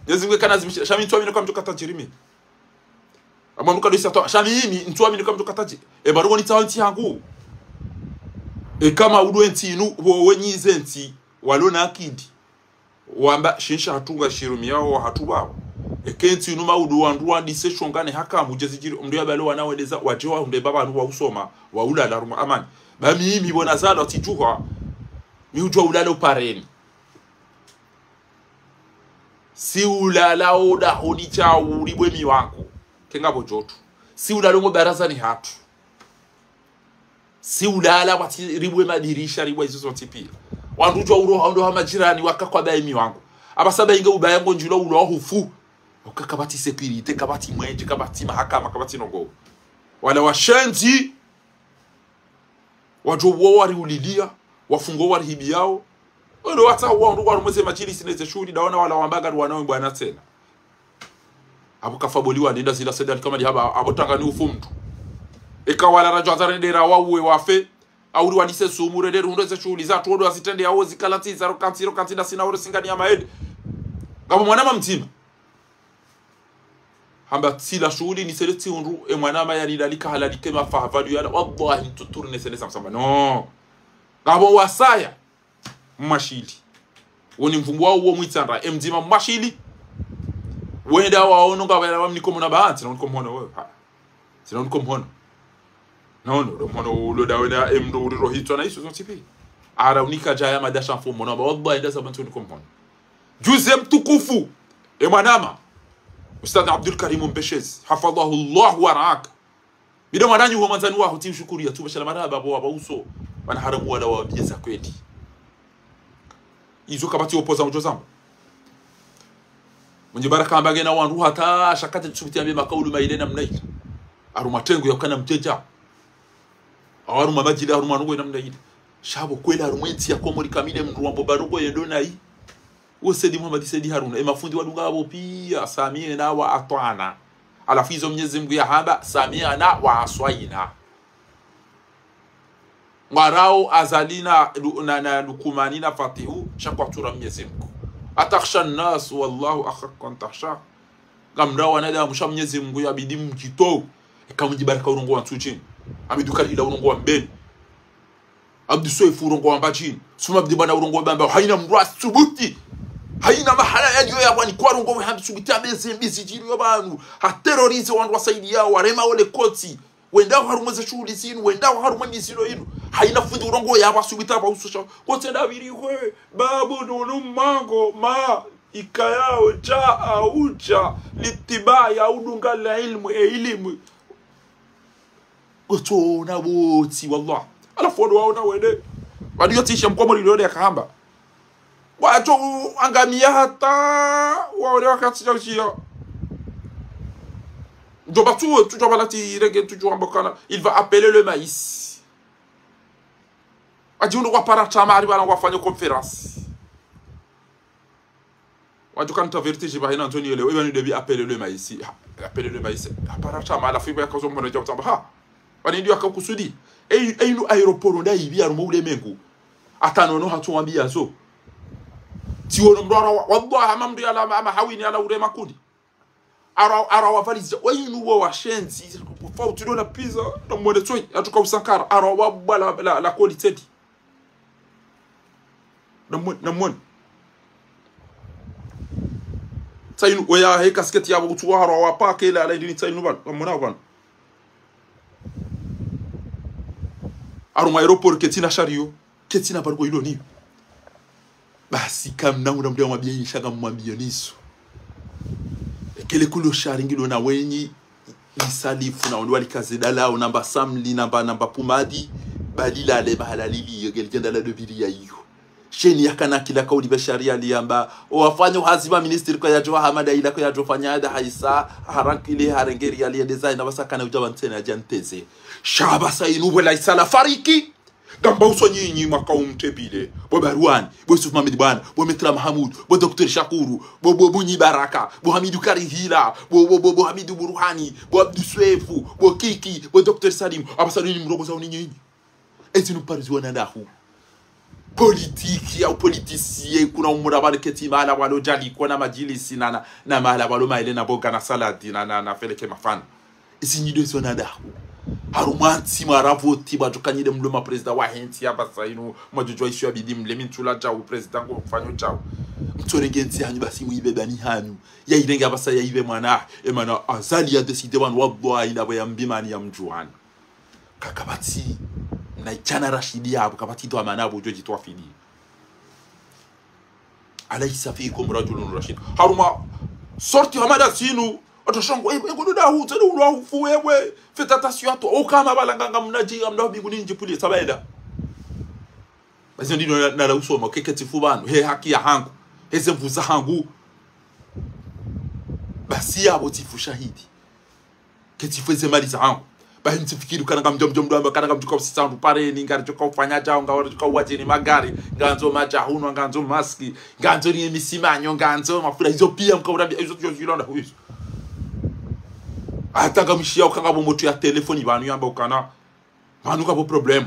Yezi mwe kana zimishira. Sha mi ntsuamini kwa mdjo katajiri mi. Ama nuka doisa to. Sha mi mi, ntsuamini kwa mdjo katajiri. E barugo nitsaho ntsi hangu. E kama udu entsi inu, wo wenyi ze ntsi, walo na akili. Wamba, shinsha hatunga shirumiyao wahatru pvao. Eke ntsi inu maudu wandru wandise shongane haka mudjezi djiri, mndru ya balo wana wendeza, wadje wahundre pvapvanu wa usoma, wa ulala harumwa amani. Ba mimi pvo nazalwa tsidjuha, mi udjuwa ulala upareni. Si ulala odahoni sha uribwe miwango. Kenga pvo djoto. Si ulala omo barazani hatru. Si ulala watsi ribwe madirisha, ribwe izo zontsi pia. Wandru udjuwa uroha ndo ha majirani waka kwa bayi miwango. Apvasa bayi nge ubaya ngo ndjilo ulo hufu. Uka kapvatsi sécurité, kapvatsi mwenje, kapvatsi mahakama, kapvatsi nongo. Wala washenzi, wadjo wo wari ulilia, wafungo wari hibiyao. Olo watsa wandru wari mweze madjilisi neze shuhuli, daona wala wamba ngari wana we mbwana tsena. Abo kafa boli walenda zila sedali kama di haba, abo tanga ni ufu mndru. Eka wala radjo aza rendera wa uwe wafe, auri walise sumu, rendere hundre ze shuhuli zahatru, odo wazitrende yao zikala tsi, zaro kantsi, ro kantsi, na sina ore singani ya maele. Ngapvo mwanama mdzima. Hamba tsila shuhuli, nisele tsi hundru, e mwanama ya nidalika halalike mafaha valu yala, wallahi, ntsu tourner sene samsamba. No. Ngapvo wasaya. Mwashili. Woni mvumbu wao wo mwitsandra, e mdzima mwashili. Wenda waono ngapvo yala wamniko mhono ba, ntsina uniko mhono, we, ha. Ntsina uniko mhono. Nono, ndo mhono ulo da wenda, e mndru uri rohitswa na iso zontsi pia. Ara unika djaya madasha mfo mhono, ba, wallahi, nda zaba ntsina uniko mhono. Juzi mtukufu, e mwanama. Ustadh Abdul Karim Mbeshezi, hafadhahu Allahu wa raaka. Bida mwananyi ho mwandzani waho tsi ushukuri ya tsuba shala marahaba bo waba uso. Wana haramu wala wa bieza kweli. Izo kapvatsi opposant udjo zamba. Mwenye baraka amba ngena wandru hata shakate tsubuti ambe makaulu maile namna ile. Harumwa tengo ya ukana mteja. Au harumwa madjili, harumwa nongo namna ile. Sha pvo kweli harumwa entsi ya Komori kamili mndru wambo ba nongo yendo nayi. Wo Said Mohamed Said Harouna, e mafundi wadunga apvo pia, سمعنا وأطعنا. Halafu izo Mnyezi Mngu yahamba, سمعنا وعصينا. Ngwarao Azali na Lu-, na, na Lukumani na Fatihu, sha kwatsu ra Mnyezi Mngu. أتخشى الناس والله أحق أن تخشاه. Ngamrao wanadamu, sha Mnyezi Mngu yabidi mdjitowe. Eka mdji baraka urongowa ntsu djini. Abdou Karim Lila urongowa mbeni. Abdou Soefo urongowa mbadjini. Souma Abdou Bwana urongowa mbamba. Haina mndru yatsubuti. Haina mahala yaliyo ya pvwani kwa urongowa hambi tsubuti abeze mbi zidjiriyo pvanu. Ha terroriser wandru wasaidiyao, warema wole kotsi. Wendao harumwa ze shuhuli zinu, wendao harumwa mizilo inu. Haina fundi urongowa ya pvwa tsubuti apva ususha. Kotsi nda pviri hwe, babu nunu mango, ma, ikayao, ja, auja, litiba, ya udunga la ilmu, e ilimu. Otsona wotsi, wallah. Halafu wandru waona wende. Wandru yotsi isha mkomori leo yakahamba. Watso angamia hata waone wakati ya ushia. Ndjo batsu, tu ndjo balati renge, tu ndjo ambokana. Il va appeler le maïs. Wadji unu kwa para tama, ari bana wafanya conférence. Wadjo kanta vertige ba hina Anthony ele, eba ni debi appeler le maïs. Ha, appeler le maïs. Ha, para tama, halafu iba yakazo mwana djau tamba. Ha. Wani ndiyo yakakusudi. Eyi, eyi nu aéroport nda ibi ya rumo ule mengu. Hata nono hatsu wambiya zo. Tsi wono mndru ara wa, wallah, hama mndru yala, hama hawini yala ure makuni. Ara, ara wa valise, wa inu wa washenzi, fauti ndo la pizza, na mwene tsoi, hatsuka usankara, ara wa bwa la, la, la koli tsedi. Na mwene, na mwene. Tsa inu, weya he casquette yabo kutsuwa ara wa pake la, la indini tsa inu bana, na mwene bana. Harumwa aéroport ketsina shariyo, ketsina bargo ilo niyo. Basi kamna ngula mndru ya mwambiya ni sha kamwambiya niso. Ekele kulo shari ngilo na wenyi, misalifu na wandru walikaze dala, o namba samli, namba, namba pumadi, bali lale mahala lili, yegeli djenda la dobiri ya iyo. Sheni yakana kila kauli ba shari yaliyamba, o wafanya uhazi ba ministri kwa yadjo wa hamada ila kwa yadjo fanya ada haisa, harankile harengeri yaliye design, na basakana udja ba ntsena djanteze. Sha basa inu bwe la isala fariki. Ngamba uswa nyinyi mwaka umtebile. Bo Barwani, bo Yusuf Mohamed Bwana, bo Maître Mahamoud, bo Docteur Shakuru, bo, bo, bo Nyi Baraka, bo Hamidu Karihila, bo, bo, bo, bo Hamidu Buruhani, bo Abdu Swefu, bo Kiki, bo Docteur Salim, abasa nini mrongoza uni nyinyi. Ezi nu parizi wana dahu. Politiki ya upolitisie kuna umura bali keti mahala walo djali kuna madjilisi na, na, na mahala walo maele na boga na saladi na, na, na feleke mafana. Isi nyi ndo izo na dahu. Harumwa ntsi mwaravoti, mwadjo kanyile mlo ma président wa hentsi ya basa inu, mwadjo djuwa isu ya bidi mle mi ntsula djau, président ngo kufanyo djau. Mtsorenge ntsi hanyu basi muibe bani hanyu. Ya irenge ya basa ya ibe mwana, e mana Azali ya décidé wanu wallahi na bo ya mbimani ya mdjuwani. Ka, kapvatsi, na idjana Rashidi yabo, kapvatsi ndo amana bo djo djitwa fidi. Alaysa fikum rajulun rashid. Harumwa sorti hamada sinu, oto shongo, e, e, kodo dahu, tsene ulwa hufu, ewe, faites attention à toi. Okama balanga ngamna dji, ngamna bingu ni ndji puli, sababu eda. Basi ndino na, na la usoma, keke tsifu banu, he haki ya hangu, he ze mvu za hangu. Basi yabo tsifu shahidi. Ketsifwe ze mali zangu. Bahi ntsifikiri kana ngamdjo mdjo mdjo amba kana ngamdjo ka usisa ndu pareni, ngaridjo ka ufanya djao, ngaridjo ka uwadjeni magari, ngandzo madjahunwa, ngandzo maski, ngandzo ni misimanyo, ngandzo mafura, izo piya mkaurambia, izo tiyo zilonda huizo. Hata ngamshiya ukanga bo moto ya telefoni banu yamba ukana. Banu kabo problème.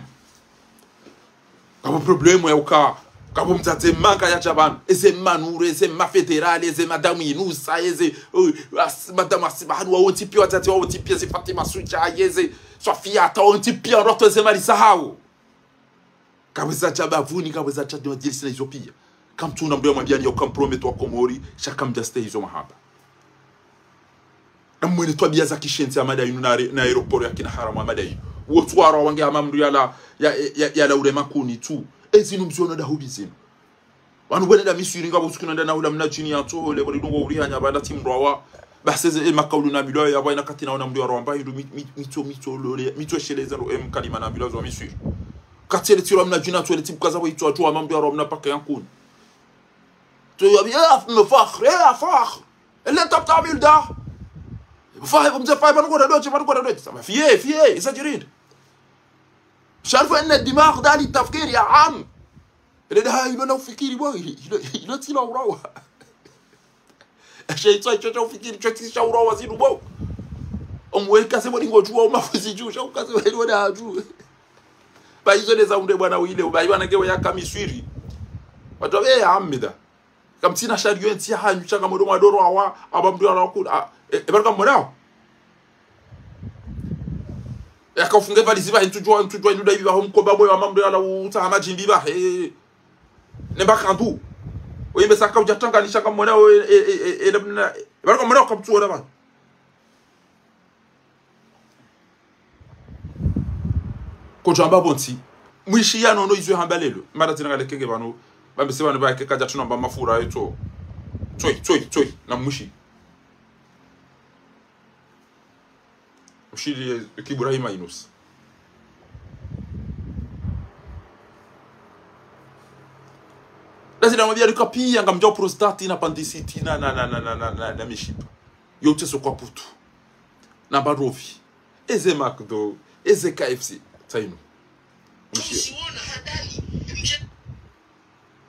Kabo problème ya uka, kabo mdzadze manga ya djabanu. Eze manure, eze ma fédéral, eze madamu Inusa, eze, uh, as-, madamu Asima hanu wa wontsi piya, wadzadze wa wontsi piya, ze Fatima Suja, eze Swafiata, wontsi piya, roto eze mali za hawo. Kabwe za dja bavuni, kabwe za dja djilisi na izo piya. Kamtsuna mndru ya mwambiani ya uka mprometo wa Komori, sha kamdja stehi izo mahaba. Na mwene twabiya za kishenzi hamada inu na re-, na aéroport ya kina haramu hamada inu. Wo tswara wange hama mndru yala, ya, ya, yala ure makuni tu. Ezinu mziono dahubi zinu. Wanu bwene da Misiri ngabo usiku nanda na hula mna djini ya tsohole, bwene dungo uri hanya banda timrwawa. Baseze e makaulu na milwa ya bwa ina kati na ona mndru ya rwamba hindu mi-, mi-, mitso, mitso lole, mitso sheleza ro em kalima na milwa zo wa Misiri. Kati ele tiro mna djini ya tsohole tibuka za bwa itso atuwa hama mndru ya rwa mna pake ya nkuni. Tso ya bi, eh, af-, me fakhr, eh, fakhr. Ele tap tamil da. Fahe, mze fahe, panu kwa doche, panu kwa doche. Sama fiye, fiye, isa jirid. Sharfu enne dimakh dali tafkiri ya am. Ele da, ilo na ufikiri bo, ilo, ilo, ilo tila urawa. Ashe itso, itso, itso ufikiri, itso tsi sha urawa zinu bo. Omweka se bo lingo djuwa, umafuzi dju, sha uka se bo lingo da dju. Ba izo nde za unde bwana wile, ba iwana ngewe ya kamiswiri. Watu wa, eh, amida. Kamtsina shariyo entsi ya hanyu, shanga mwedo mwadoro awa, aba mndru ya wakula, a, e, e, barika mwedo. E, aka ufunge valizi ba, ntujwa, ntujwa, iluda ibi ba, ho mkoba boyo, ama mndru ya la utsa hama djimbi ba, e, nemba kandu. Oye, mbe saka udja tanga ni shanga mwedo, e, e, e, e, e, e, barika mwedo kamtsuona ba. Kodjo amba pvontsi. Mwishiya nono izo hamba lelo. Mara tsina ngalekenge pvanu. Bambe se pvanu pvake kadja tsunamba mafura yo tso. Tsoi, tsoi, tsoi. Na mwishi. Mwishi ye, ye kiburahima Inusa. Ezi namwambia lika pia ngamdjao prostate na appendicite na, na, na mishipa. Yo utseso kwa putu. Na barovi. Eze McDo. Eze K F C. Tsaino. Mshia. Usiona handani. Mje-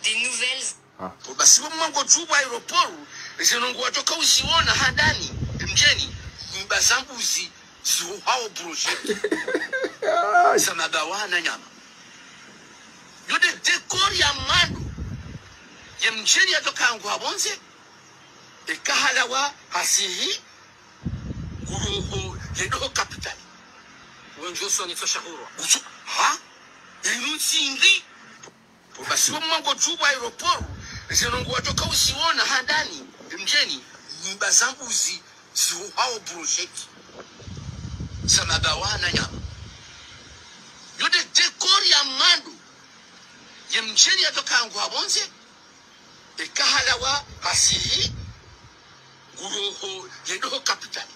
Des nouvelles. Ah. Basi bo mwango djubu aéroport, eze ndrongoo wadjoka uziona handani, mdjeni, mba za mbuzi, zihuhao brochette. Za mabawa na nyama. Yo nde décor ya mwando. Ye mdjeni yadjoka yangu hapvondze, eka halawa hasihi, nguroho, yendo ho capitale. Wendjo soni tso shahurwa. Utsu, ha? Inu ntsi ndri? Basi bo mwango djubu aéroport, eze ndrongoo wadjoka uziona handani, mdjeni, mba za mbuzi, zihuhao brochette. Za mabawa na nyama. Yo nde décor ya mwando. Ye mdjeni yadjoka yangu hapvondze, eka halawa hasihi, nguroho, yendo ho capitale.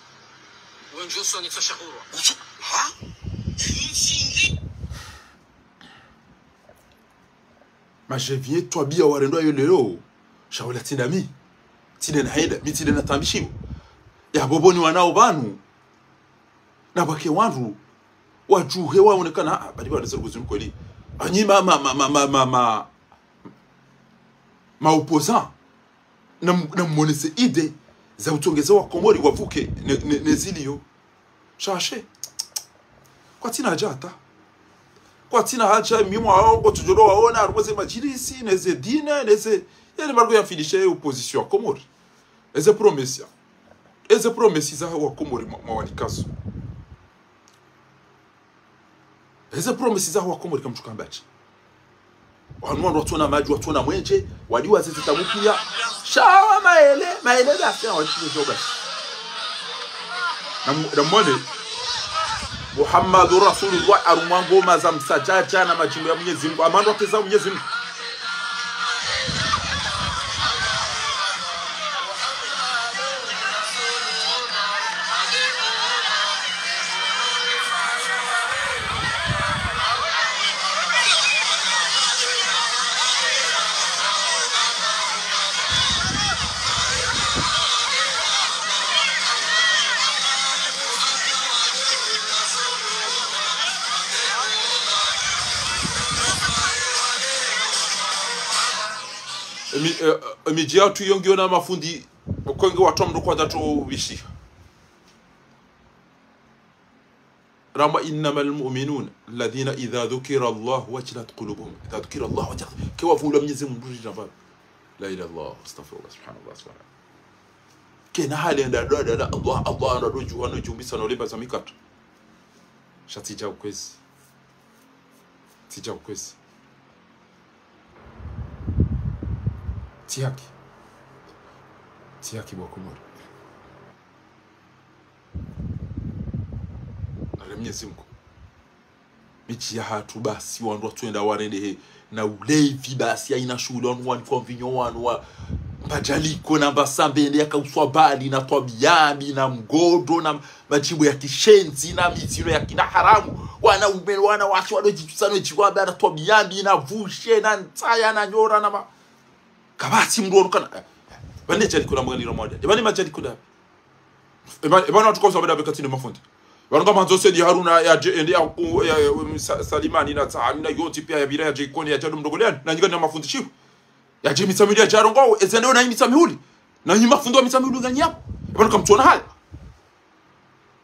Wendjo soni tso shahurwa. Utsu, ha? Inu ntsi ndri? Majeviye twabia warendwa yo leo, shawela tsi ndami. Tsi nde nahenda, mi tsi nde natambishiwa. Ya bobo ni wanao pvanu. Na pvwake wandru, wadjuhe waonekana, ah, bali pvwa nde zari kuzinu kweli. Anyi ma, ma, ma, ma opposant. Na m-, na mwonese idée za utsongeza wa Komori wavuke ne, ne, ne zilio. Shashe. Kwatsina haja hata. Kwatsina haja mimi mwa wao, ngo tsudjolo waona, harumwa ze madjilisi, neze dîner, neze, yani margo ya mfilishe opposition ya Komori. Eze promesse ya. Eze promesse za wa Komori mwa, mwa wanikazo. Eze promesse za wa Komori kamtsuka mbatshi. Wanu wandru watsona madji, watsona mwenje, wadiwa zeze tabu pia. Shawa maele, maele basi, na wali kile joga. Na mu-, na mwone, Muhammadu Rasulullah harumwa ngoma za msadjadja na madjimbo ya Mwenyezi Mungu. Amandro ateza Mwenyezi Mungu. Emi, eh, emidji yatru yo ngiyo na mafundi, uko nge watru mndru kwadja tso ubishiha. Ramba, إنما المؤمنون الذين إذا ذكر الله وجلت قلوبهم. إذا ذكر الله وجلت. Ke wavulwa Mwenyezi Mungu rira pvanu. لا إله إلا الله، أستغفر الله، سبحان الله، سبحان الله. Kena hali enda dua, dua, dua, Allah, Allah, enda dua, dua, no djumbisa, no lemba za mikatra. Sha tsidja ukwezi. Tsidja ukwezi. Tsi haki. Tsi haki bo Komori. Nare Mwenyezi Mungu. Midji yahatru basi, wandru watsuenda warendehe na ulevi basi, haina shughuli, wandru wanikwa mvinyo, wandru wa mbadjaliko na mbasambende yakauswa bali na twabia mbi na mgodro na madjimbo ya kishenzi na mizino ya kina haramu. Wanaume, wanawashe, walo djitsusa no djiwamba na twabia mbi na vushe na ntsaya na nyora na ma-, kapvatsi mndru wanu kana, eh, eh, pvane djaliko na mwaniro mwada. Pvane madjaliko na. Eba, eba na tukosa bada beka tsi nde mafundi. Pvanu ngamandzo Said Haruna yadje, ende ya ku-, ya, ya, um, Sa-, Salimani na Tsahani na yontsi pia yapvira yadje Ikoni yadje ndo mndrongoleni. Na nyika na mafundi shifu. Yadje Mitsamihuli yadje yarongowe, eze ndeo na Mitsamihuli. Na nyi mafundi wa Mitsamihuli nganyi yapvo. Pvanu kamtsona hali.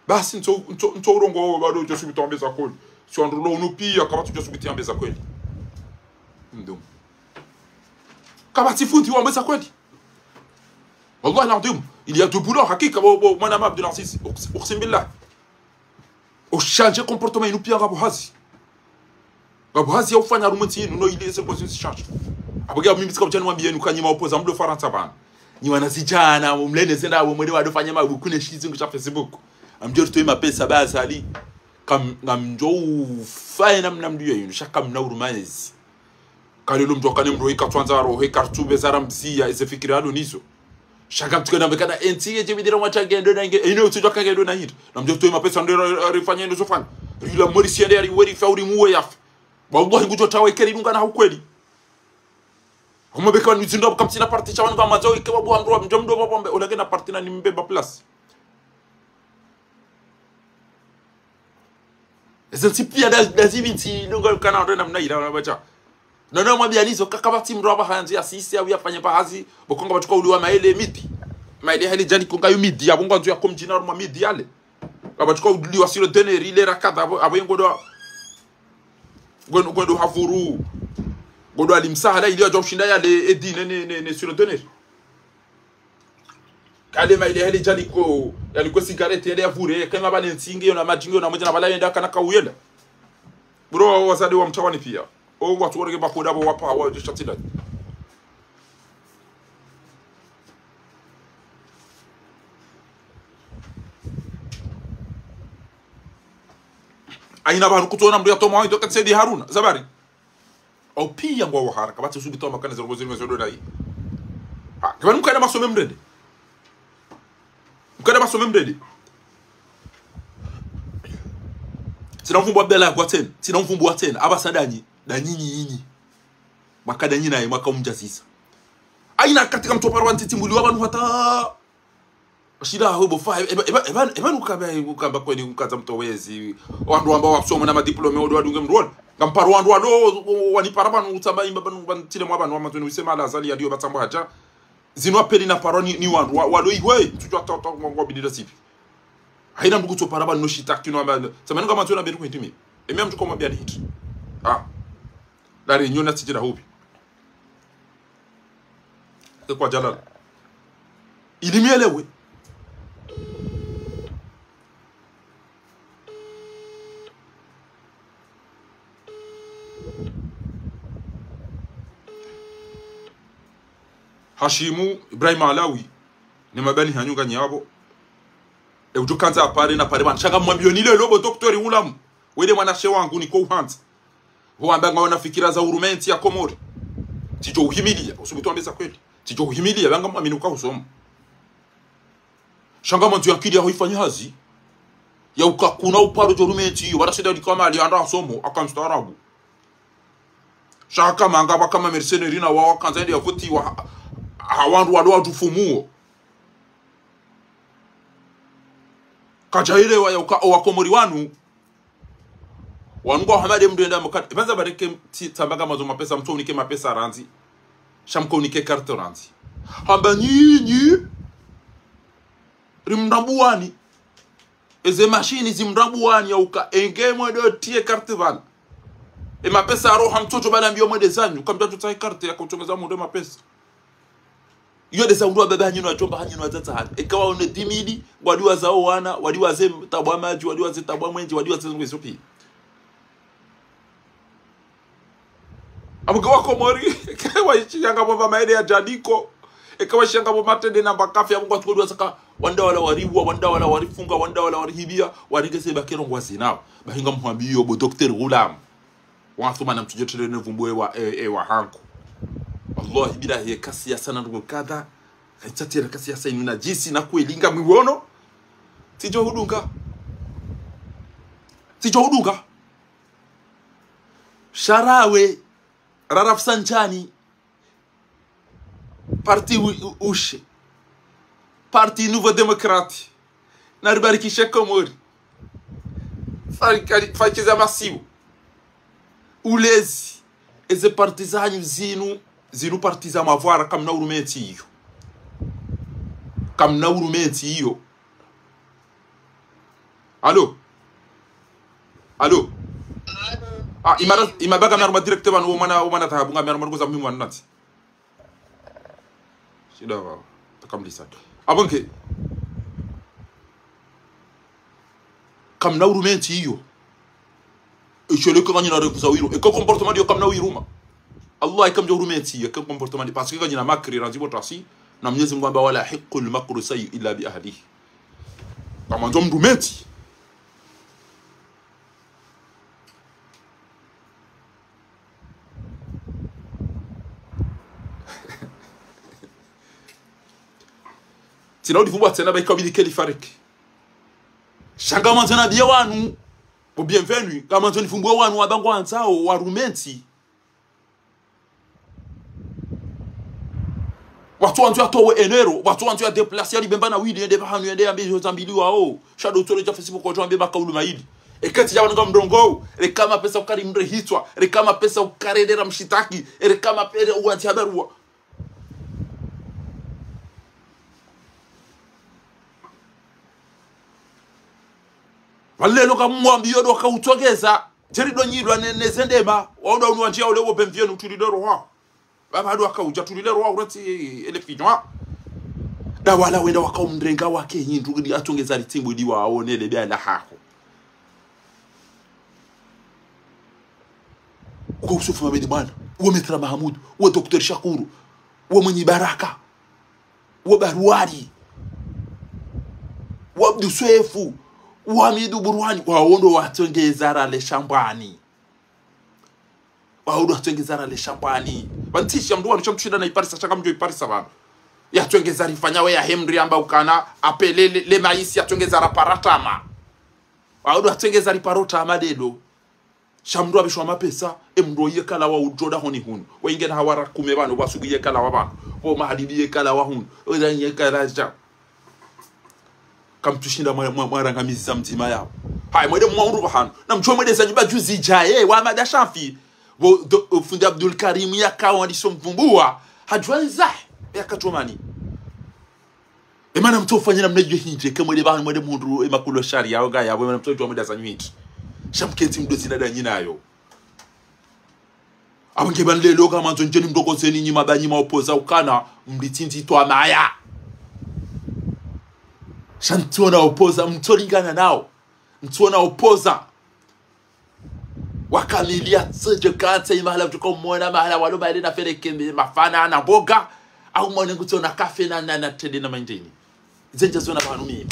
Basi ntso, ntso, ntso urongowa bado udjo subiti wambe za kweli. Si wandru lo unu pia, kapvatsi udjo subiti wambe za kweli. Ndo. Kapvatsi fundi wambe za kweli. Wallahi l'adhwim, il y a du boulot, hakika, bo, bo, mwana ma Abdul Aziz, uks-, uqsim billah. Ushanje comportement inu pia ngapvo hazi. Ngapvo hazi ya ufanya harumwa entsi inu, no, il est impossible de changer. Apvo nge mimi tsika udjani wambiye inu kanyi ma opposant mlo Farantsa pvanu. Nyi wanazidjana, mlene zenda, wo mwende wado fanya mabuku ne shizungu sha Facebook. Amdjo ritowe mapesa ba Azali. Kam-, ngamdjo ufanya namna mliyo inu, sha kamna huruma ezi. Kalelo mndru akane mndru ika tswandza roho, ika ritsupve za ramziya, eze fikira alo nizo. Sha kamtsuka nambe kana entsi yedje midira mwatsa ngendo na nge, ino utsudja ka ngendo na hindri. Na mdjo ritowe mapesa ndo ra-, ra-, rifanye ino zofanya. Rila Maurice yende yari weri fa uri muwe yafa. Wallahi ngudjo tawa ikeri nunga na ukweli. Hama beka wanu zindo kamtsina parti sha wanu kamandzo ike wabu wandru wa mdjo mdo wapvo mbe, ola kena parti na nimbe ba place. Eze ntsi pia nda, nda zipvi ntsi, nunga kana ndo namna ila, wana bacha. Nono mwambiani zo kaka pvatsi mdru amba handzi ya sisi, au yafanye pvahazi, bo konga pvatsuka uliwa maele midi. Maele hali djani konga yu midi, ya bo ngandzo ya komdjina harumwa midi yale. Kapvatsuka uliwa silo deneri, ile rakadha, abo, abo yengo ndo, ngwendo, ngwendo havuru. Ngwendo alimsahala, ile ya djwa ushinda yale, edi, ne, ne, ne, ne, silo deneri. Kale maele hele djali ko, yali ko sigareti hele ya vure, kema bale ntsinge yona madjinge yona mwedja na bala yenda kana kauyela. Bro, wazade wa mtsawani pia. O, watsu warege bakoda bo wapva, wa djisha tila. Haina pvanu kutsona mdru ya toma wa indo katsedi Haruna, zabari. Au pia ngwa wahara, kapvatsi usubi toma kana zero zero zero dai. Ha, kipvanu mkaida masome mrende. Mkaida masome mrende. Tsina mvumbu Abdallah kwa tsena, tsina mvumbu wa tsena, aba sa danyi, danyi nyi nyi. Mwaka danyi naye, mwaka umdjazisa. Haina katika mtoparo wa ntiti mbuli wa pvanu hata shida ho bo fa, eba, eba, eba, eba nukamba, ukamba kweni ukadza mtowezi. Wandru wamba wasomo na madiplome, odo wadunge mdru wona. Ngamparo wandru walo, wanipara pvanu, utsamba imba pvanu, pvanu, tsile mwa pvanu, wamantsu ni wisema la Azali yaliyo batsambo hadja. Zinu apeli na paro ni, ni wandru, wa, walo ihwe, tsudjwa ta, ta, ngwa, ngwa bidira sipvi. Haina mdru kutsopara pvanu no shitaki no amba, tsamba nunga mantsu na beru kuhitimi. Emi amdru koma biani hiti. Ah. La Réunion na tsidjira hupvi. Ke kwa Jalal. Ili mielewe. Hashimu, Ibrahim Alawi, ne mabani hanyu nganyi apvo. E udjo kandza apare na pare pvanu. Sha ngamwambiyo ni leo bo doktori Ulamu. Wende mwanashe wangu niko uhandza. Pvo wamba ngawana fikira za hurumenti ya Komori. Tsidjo uhimilia, usubutu wambe za kweli. Tsidjo uhimilia, pvanga mwamini uka usomo. Sha ngamwandzo ya akili yaho ifanye hazi. Ya uka kuna uparo djo hurumenti iyo, wala sida lika mali anda asomo, aka mstaarabu. Sha haka manga pvaka ma mercenaires na wawo wakandza yende ya votiwa ha, ha wandru walo wadjufumuo. Kadjaelewa ya uka owa Komori wanu. Wanu ngwa hamade mdru yenda mkati. Ipvandza bareke tsi, tsamba ngamwandzo mapesa, mtso unike mapesa randzi. Sha mko unike carte randzi. Hamba nyinyi. Rimdrambuwani. Eze mashini zimdrambuwani ya uka. Enge mwendo tiye carte pvanu. E mapesa aro hamtsodjo bala mbiyo mwende zanyu. Kamdjadjo tsahe carte ya kutsongeza mwendo mapesa. Iyo ndeza undru wa baba hanyu no wadjomba hanyu no wadzadze hanyu. Eka waone dix mille, wadiwaza o wana, wadiwaze tabu wa madji, wadiwaze tabu wa mwenje, wadiwaze zungu izo pia. Abuka wa Komori, eka waishiyanga pvo pva maele ya djadiko, eka waishiyanga pvo matrende na mbakafi, abuka watu wadiwaza ka, wandru wala wariwa, wandru wala warifunga, wandru wala warihibia, warigese bakero ngwazi nao. Bahi ngamhwambiyo bo doktori Ghulam. Wathumana mtsudjo tele ne vumbu ewa, e, ewa hangu. Wallahi billahi ye kasi ya sana ndugu kadha. Kaitsatira kasi ya sa inu na djisi na kweli ngamwiwono. Tsidjo hudunga. Tsidjo hudunga. Sha rawe. Rarafu sanchani. Parti u, u, ushe. Parti Nouveau Démocrate. Naribarikishe Komori. Fari, kari, fari kiza masiu. Ulezi. Eze parti zanyu zinu, zinu parti za mavwara, kamna hurumenti iyo. Kamna hurumenti iyo. Allô? Allô? Ah, imara, imabaka mnaruma direct pvanu, o mwana, o mwana tahabu, ngamnaruma nguza muhimu wa nati. Shida wa, takamlisa. Abonke. Kamna hurumenti iyo. Isho leke nganyina refuza wiro. Eka comportement iyo kamna wiruma. Allah ikamdja hurumenti iyo. Eka comportement iyo. Parce que nganyina makri randzi bo tasi. Na Mwenyezi Mungu amba ولا يحيق المكر السيء إلا بأهله. Kamwandzo mhurumenti. Tsina udivumbwa tsena ba ikabili keli fariki. Sha ngamwandzo nambie wanu, bo Bienvenu, ngamwandzo nivumbue wanu wamba ngwandzao, wa hurumenti. Watsu wandzo yatowe enero, watsu wandzo ya déplacer ya libemba na wili, yende pvahanu yende yambe izo zambiliwao. Sha ndo utsole dja Facebook wadjo wambe makaulu mayili. Eka tsi dja wanu nga mrongoo, reka mapesa ukari mre hitswa, reka mapesa ukari endera mshitaki, reka mapesa uwandzi habarua. Pvalelo kamwambiyo ndo kautsongeza, djeri ndo nyilwa ne, ne zendema, wao ndo unu wandjia ule wo bemviyenu tulile roha. Baba ndo akaudja tulile roha urati ele pinywa. Nda wala wenda wakaumrenga wake hindru, ndi atsongeza litimbu ndi waone lebe ala hako. Uka Usufu Mamedi mwana, uwe Maître Mahamudu, uwe Docteur Shakuru, uwe Mwinyi Baraka, uwe Baruwari, uwe Abdu Swefu, uwe Hamidu Burwani, wao ndo watsongeza rale shambwani. Wao ndo watsongeza rale shambwani. Pvanu tsi sha mndru wanu sha mtsushinda na iparisa, sha kamdjo iparisa pvanu. Yatsongeza rifanya we ya hemri amba ukana, apele le, le maisi yatsongeza raparatama. Wao ndo watsongeza riparotama delo. Sha mndru abishwa mapesa, e mndru yekalawa udjo dahoni hunu. Wayinge na hawara kume pvanu, wasuku yekalawa pvanu. Wo mahadidi yekalawa hunu. Wo dani yekalawa dja. Kamtsushinda mwa, mwa, mwarangamiza mdzima yao. Hayi, mwende mwaundru pvahanu. Na mdjuwe mwende zanyu ba juzi djaye, wa Ahmada Shafi. Wo, do, fundi Abdul Karim yakawa ndiso mvumbuwa. Hadjuwa nza, yakadjuwa mani. E mana mtsu ufanya namna iyo hindri, ke mwende pvanu mwende mhundru, e makulu sharia, oga ya, e mana mtsu udjuwa mwende zanyu hindri. Sha mkentsi mdo zina danyi nayo. Aba nge pvanu lelo ka mwandzo ndjeni mdoko zeni nyi maba nyi maopoza ukana, mlitsindzi twa maya. Sha mtsona opoza, mtsolingana nao. Mtsona opoza. Wakamiliya tsedje kantsa imahala mtuko mwona mahala walo baile na fere kembe mafana na mboga. Au mwone ngutsona kafe na, na, na tende na mandjeni. Zenja zona pvanu mimi.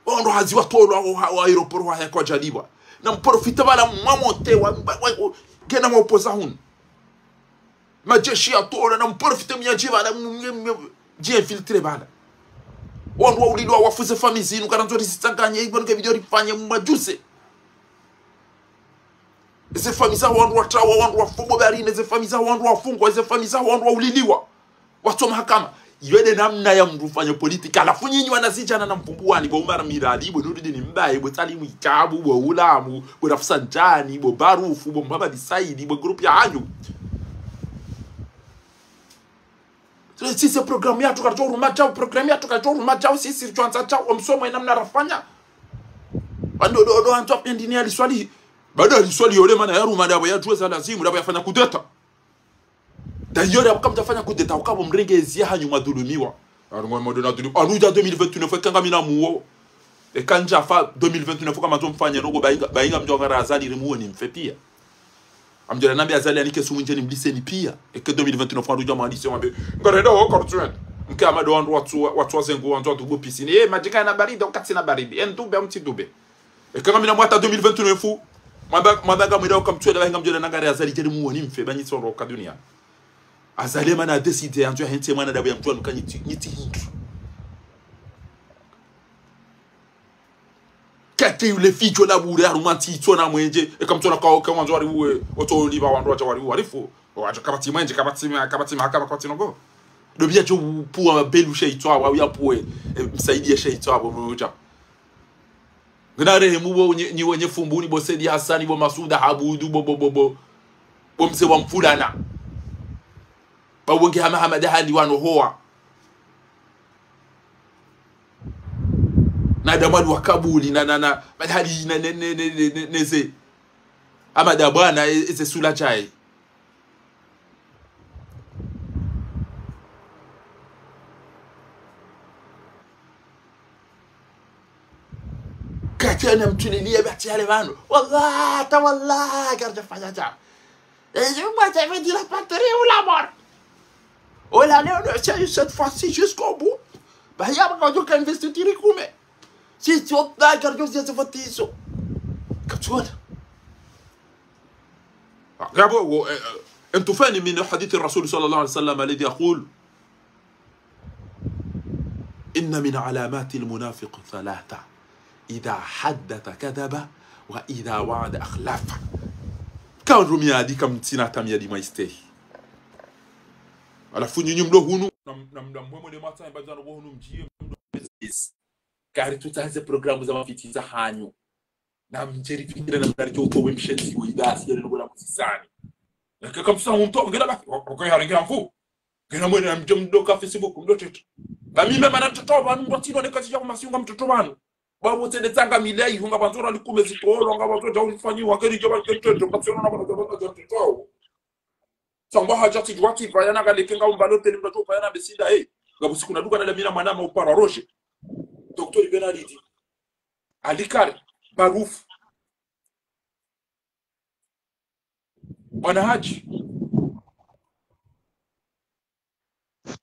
Wandru hazi watolwa wa, wa aéroport wa heko jaliwa. Na mprofite pvala mwamote wa, wa, wa, wa, ngena mwaopoza hunu. Majeshi yatolwa na mprofite mnyadji pvala, m-, m-, m-, dji infiltré pvala. Wandru waulilwa wafu ze famille zinu, karandzo risitsanganye, ipvanu ke video rifanye mwadjuse. Ze famille za wandru watrawa, wandru wafungwa barine, ze famille za wandru wafungwa, ze famille za wandru wauliliwa. Watso mahakama. Iyo nde namna ya mndru ufanya politique. Halafu nyinyi wanazidjana na mvumbuwani, bo Umar Mirali, bo Nurdin Mbaye, bo Salim Itabu, bo Ulamu, bo Rafsanjani, bo Barufu, bo Mohamed Saidi, bo groupe ya hanyu. Sisi programme yatru karitso uruma djau, programme yatru karitso uruma djau, sisi ritswandza djau, omsomo ye namna rafanya. Wando do, do, andzo apvendini ya liswali. Baada ya liswali yole mana yaruma ndapvo yadjuwe za lazimu, ndapvo yafanya kudeta. D'ailleurs, abo kamdjafanya kudeta, ukapvo mrenge ezi ya hanyu mwadhulumiwa. Anu ngwa mwando na dhulumiwa. Anu udja deux mille vingt-neuf, eka ngamina muo. Eka ndjafa deux mille vingt-neuf, kamandzo mfanye noko, bayinga, bayinga mdjo ngara Azali rimuo ni mfe piya. Amdjo nambe Azali anike sumu ndjeni mliseni piya. Eka deux mille vingt-neuf, anu udja mwanise mwambe. Ngarenda ho, karutswenda. Mke amado wandru watsu, watsu wazengu, wandru watsu bo piscine. Eh, madjika yana baridi, au katsina baridi. Eh, ndube, au mtsi ndube. Eka ngamina mwata deux mille vingt-neuf, mwamba, mwamba ngamwira uka mtswela, bahi ngamdjwela nangare Azali djeri muo ni mfe, banyi tsoro ka dunia. Azali mana décidé, andzo ya hentsi mwana ndapvo ya mtswanu ka nyiti, nyiti hindru. Kati yule fidjo la bure, harumwa ntsi itsona mwenje, eka mtsona ka, ka mwandzo wari uwe, otso liba wandru wadja wari uwe, warifu, wadja kapvatsi mwenje, kapvatsi ma, kapvatsi ma, kapvatsi nongo. Ndo piya djo upvuwa mabelu sha itswa, wa uya pvuwe, eh, msaidiye sha itswa, bo mdja. Ngina rehemu bo nye, nyi wenye Fumbuni, bo Saidi Hassani, bo Masuda Habudu, bo, bo, bo, bo, bo mze wa Mfulana. Ba wenge hama Hamada Hali wano hoa. Na Damwali wa Kabuli, na, na, na, Hamada Hali, na, ne, ne, ne ze. Hamada bwana, e, eze sula djaye. Kati ana mtuliliya bati yale pvanu. Wallah, ta wallah, karidja fanya dja. Et je, moi, j'avais dit la patrie ou la mort. Oh là là, on a essayé cette fois-ci jusqu'au bout. Bah, ya mkadjo ka investiture kume. Si, si, on a gardé cette fois-ci. Katsona. Ngapvo, eh, eh, انتفاني من حديث الرسول صلى الله عليه وسلم الذي يقول: إن من علامات المنافق ثلاثة: إذا حدث كذب، وإذا وعد أخلف. Ka mndru miyadi kamtsina hata miyadi mwa istehi. Halafu nyinyi mlo hunu, na, na, na mwemwe ne matsa, mba zano hunu mdjiye, mlo. Yes. Kari tutsahe ze programu za mafiti za hanyu. Na mdjeri fikira na mdari utowe mshenzi, wo idasi, yale nubula msisani. Na kaka msa mtu, ngela ba, ko, ko, hari ngela mfu. Ngela mwene na mdjo mdo ka Facebook, mdo tete. Ba mi mema na mtoto, ba mdo tino ne kazi ya kumasiunga mtoto wanu. Ba wote ne tsanga mile, ihunga banzora likume zikolo, nga banzora ulifanyi, wakeri joba, keri tete, kapsona na banzora, banzora tete. Samba hadja tsi djwati, vaya na galeke nga umba loteli mdru vaya na besinda, eh. Nga busiku na duka na lamina mwana ma upara roje. Docteur Benalidi. Alikari, Barufu. Bwana Hadji.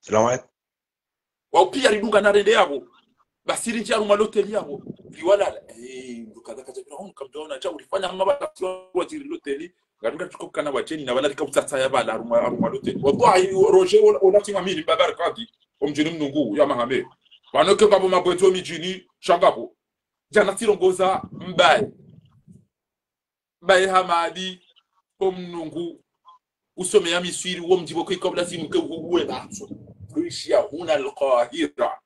Salamu alaikum. Wao pia ridunga na rende yabo. Basiri nje harumwa loteli yabo. Riwalala. Eh, ndo kadha kadha. Hunu kamdona cha urifanya hama bala wa jiri loteli. Ngarunga tuko kana wajeni na wala rika utsatsa ya bala harumwa, harumwa loteli. Wallahi, Roger, ola, ola tima mini, baba Rikadi. Omdjini Mnungu, ya Mahame. Wanoke ngabo mabwezo midjini, sha ngabo. Djana tsirongoza, mbaye. Mbaye Hamadi, omnungu, usome ya Miswiri, wo mdjibo kwe kabla zimuke uwe batso. Kuishia huna Alkahira.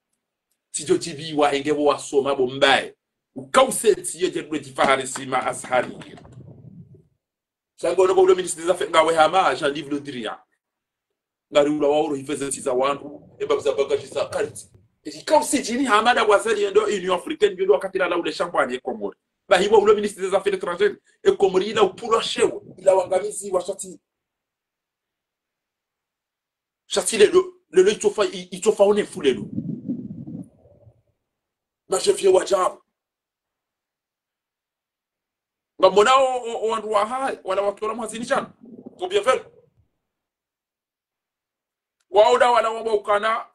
Tsidjo djibiwa enge bo wasoma bo mbaye. Ukause ntsi ye djebwe djifahari sima Azhari. Sha ngo no bo ulo ministre des affaires, ngawe hama, Jean-Yves Le Drian. Ngari ula wa uro hifeze ntsi za wandru, eba za bagaji za karti. Eti kausi djini Hamada Wazali yendo Union Africaine, yendo wakati la la ule shambwani e Komori. Ba hiwa ulo ministre des affaires étrangères, e Komori ila upulwa shewo, ila wangamizi wa shati. Shati lelo, lelo itsofa, i-, itsofa one fu lelo. Mashefie wa djabu. Ngamona o, o, o wandru wa haye, wala watolwa mwazini djana. Combien fait? Waoda wala wamba ukana,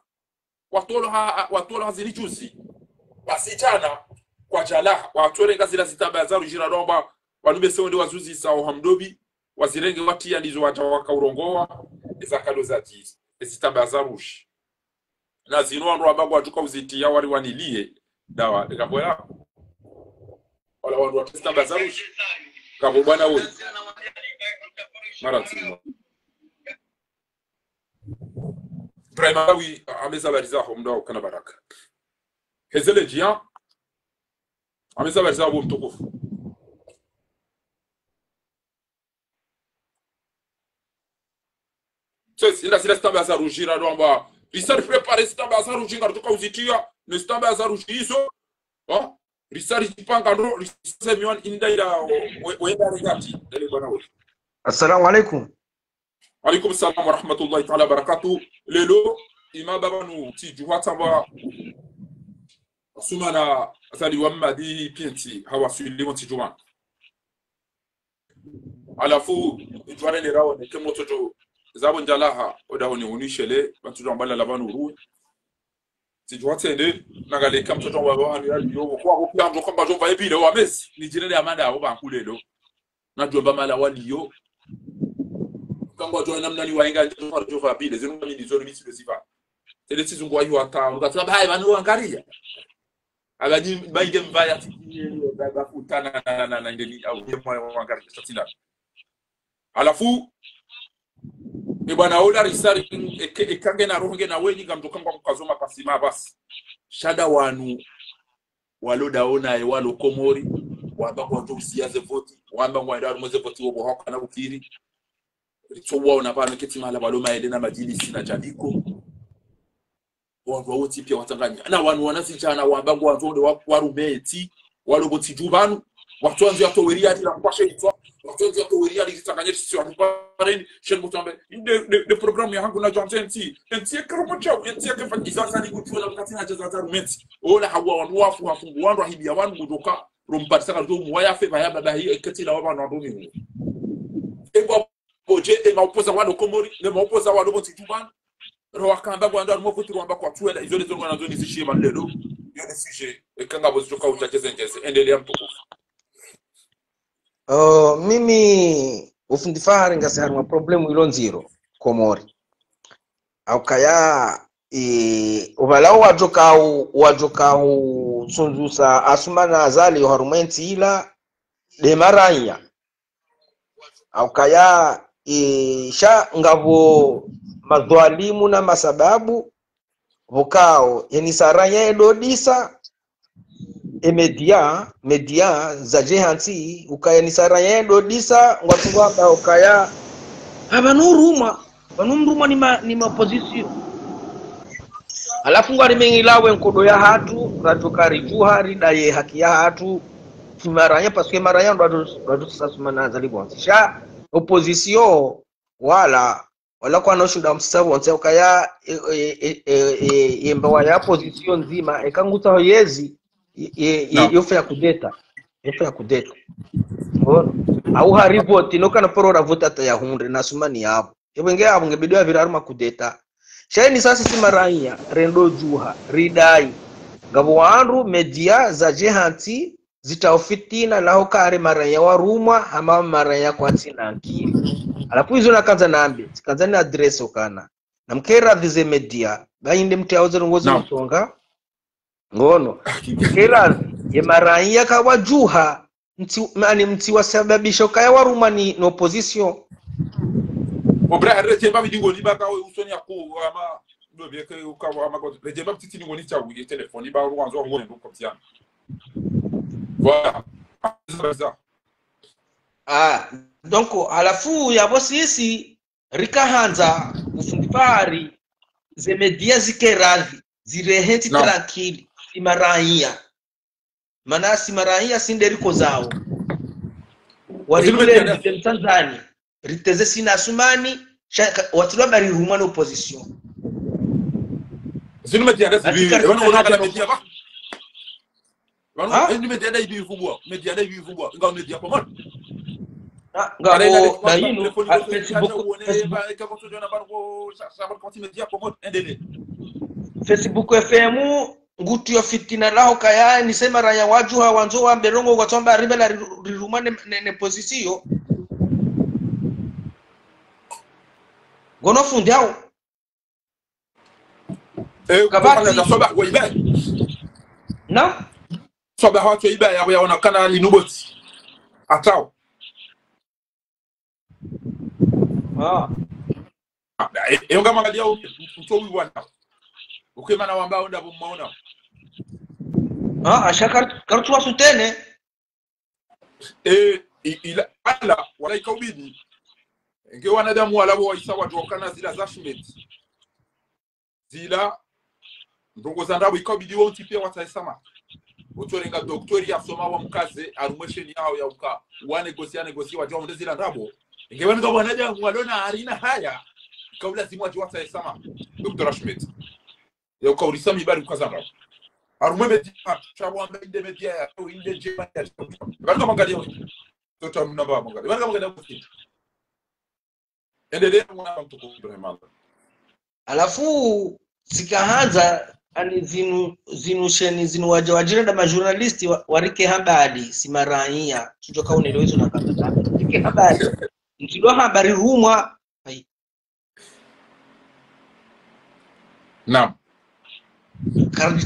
watolwa ha, watolwa hazini juzi. Basi djana, kwadjalaha, watwere ngazila zitaba za rudji ra lomba, wanu bese wende wazuzisa o Hamdobi, wazirenge watriya ndizo wadja wakaurongowa, eza kado za djizi, ezitaba za rudji. Na zinu wandru wamba ngwadjuka uzitiya wari wanilie, dawa, eka bwela. Wala wandru watri zitaba za rudji. Kabo bwana woyi. Mara ntsima. Ibrahim Alawi, ameza habari zaho mdru ukana baraka. Hezele djiya, ameza habari zaho mtukufu. Sesi, inda zile zitaba za rudji ra lomba. Risa ripréparé zitaba za rudji ngarudjuka uzitiya, ne zitaba za rudji izo. Ha? Risa rijipanga ndo, risa miwan inda ila, we, we, wenda regati, ele bwana we. Assalamu alaikum. Alaikum salam wa rahmatullahi ta'ala wa barakatuh. Lelo, ima baba nu, tsidjuwa tsamba, Sumana Azali wa Mmadi Pinti, hawaswili wa tsidjuwa. Halafu, idjware le rawo ne kemlo tsoto, zabo ndjalaha, oda honi huni shele, bantu djwamba la laba nuru. Tsidjuwa tsende, nangaleka mtoto wa baba hanu ya liyo, kwa kupia mtoto kamba djova ebile wa mezi, ni djine le amanda, oba nkulelo. Na djomba mala waliyo. Kangwa djwa namna ni waenga, djova, djova bile, zinu ni zonu misi le ziva. Tele tsi zungu wa hiwa ta, uka tsaba, hai, banu wangariya. Aba ni, ba inge mbaya, tsi, ba, ba, kutana, na, na, na, na, inge ni, au, ye mwa wangariya, tsatsina. Halafu, e bwana ola risari, eke, ekange na roho nge na weni, ngamdjo kangwa kukazoma pasima basi. Sha nda wanu, walo daona, e walo Komori, wamba ngwadjo usiya ze voti, wamba ngwaenda harumwa ze voti wobo hawaka na ukiri. Ritso waona pvanu keti mahala walo maele na madjilisi na djadiko. Wandru wa wotsi pia watsanganya. Na wanu wanazidjana wamba ngwandzo nde wa, warume eti, walo bo tsidju pvanu, watso wandzo ya toweri ya dila kwashe itswa, watso wandzo ya toweri ya dila tsanganya tsi wanu pareni, sheni mutsambe, nde, nde, nde programu ya hangu na djwandze ntsi, ntsi ya karumo tshau, ntsi ya kefa, iza zani kutsuwa na mkati na djaza za rume ntsi. Ola hawa wanu wafu, hafungu wandru, ahidi ya wanu, mudjoka, rompatisa ka ndo muwa ya fe, ba ya baba hi, eketi la waba na ndo ni hu. Ebwa bodje, e maopoza walo Komori, ne maopoza walo bo tsidju pvanu. Ro wakamba ngwandro harumwa voti ro wamba kwatsuwela, izo lezo ngwana zo nizishiye malelo. Yo ni sujet, eka ngapvo zidjoka udja djeze ndjeze. Endelea mtukufu. Oh, mimi, ufundi Fahari ngasi harumwa problemu ilo ndziro, Komori. Haukaya, e, obalao wadjokao, wadjokao tsundzusa Asumana Azali harumwa entsi ila, nde maranya. Haukaya, e, sha ngapvo madhwalimu na masababu, pvokao, yani saranya edodisa, e média, média, zadje hantsi, ukaya ni saranya edodisa, ngwatsu ngwamba ukaya, ha pvanu urumwa, pvanu mrumwa ni ma, ni ma opposition. Halafu ngwarimengilawe nkodo yahatru, radjo karidjuha, ridaye haki yahatru, si maranya, parce que maranya ndo wadjo, wadjo sasumana zali bonsi. Sha, opposition, wala, wala kwana ushuda msavo, ntse ukaya, e, e, e, e, e, e, mbawa ya opposition ndzima, eka ngutsaho yezi, e, e, e, yo fanya kudeta, yo fanya kudeta. Ngono, au hari voti, no kana paro ra voti hata ya hundre, na sumani yapvo. Epvo nge apvo nge bidi wapvira harumwa kudeta. Sha ini sasi si maranya, rendo djuha, ridai. Ngapvo wandru, média, zadje hantsi, zitao fitina, laho kare maranya warumwa, hama maranya kwatsina ankili. Halafu izo nakandza nambe, tsikandza ni adresse ukana. Namkera vize média, ba inde mtsi yaoze rongozi msonga. Ngono. Kera, ye maranya kawadjuha, mtsi, mani mtsi wasababisha ukaya warumwa ni, no opposition. Obra, redjemba midingo ni baka usoni yaku, ama, ndo beke ukawa ama, redjemba mtiti ningo ni tsawu ye telefoni, ba uwanzo wango ndo kwa mtiana. Voilà. Ah, donc, halafu yapvo sisi, rikahandza, ufundi pvahari, ze média zike radhi, zirehe ntsi tranquille, si maranya. Mana si maranya si nde rikozao. Wari kule ridite mtsandzani, riteze sina sumani, sha, ka, watsilwa bari rumwa no opposition. Zinu média nda zibi, wanu ona kana média ba. Wanu, ha? Eni média nda ibi ivumbwa, média nda ibi ivumbwa, nga média kwa mwana. Ah, nga bo, na inu, Facebook, Facebook, Facebook F M, ngutu yo fitina laho kaya, ni se maranya wadjuha, wandzo wambe rongo, ngwatsamba ribe la ri, rirumwa ne, ne, ne opposition. Ngono fundi hao. Eh, kapvatsi. Soba, wa ibe. Na? Soba hawatso ibe ya, ya wana kana linuboti. Atao. Ah. Eh, eh, nga mangalia u, mtso wi wana. Uke mana wamba onda bo maona. Ah, asha kar, kartu wa sutene. Eh, i, ila, ala, wala ikaubidi. Nge wanadamu wala bo waisa wadjokana zila za shimeti. Zila, ndrongo za ndrabo ikaubidi wontsi pia watsahe sama. Utsorenga doktori yasoma wamkaze, harumwa esheni yaho ya uka, wa négocier, négocier, wadjo wonde zila ndrabo. Nge wanu nga wanadamu walona harina haya, ikaulazimu wadjo watsahe sama. Docteur Schmidt. Ya uka urisami bari ukaza ndrabo. Harumwa média, sha wamba inde média ya, inde ndjema ya, bari nga mangalia. Tota mna ba mangalia. Bari nga mangalia. Endelea mwana mtukufu Ibrahim Allah. Halafu, tsikahandza, ani zinu, zinu sheni, zinu wadja, wadjira nda ma journaliste, wa, warike habari, si maranya. Tsudjoka unelewe izo nakandza. Rike habari. Ntsidwa habari rumwa. Ai. Naam. Kar,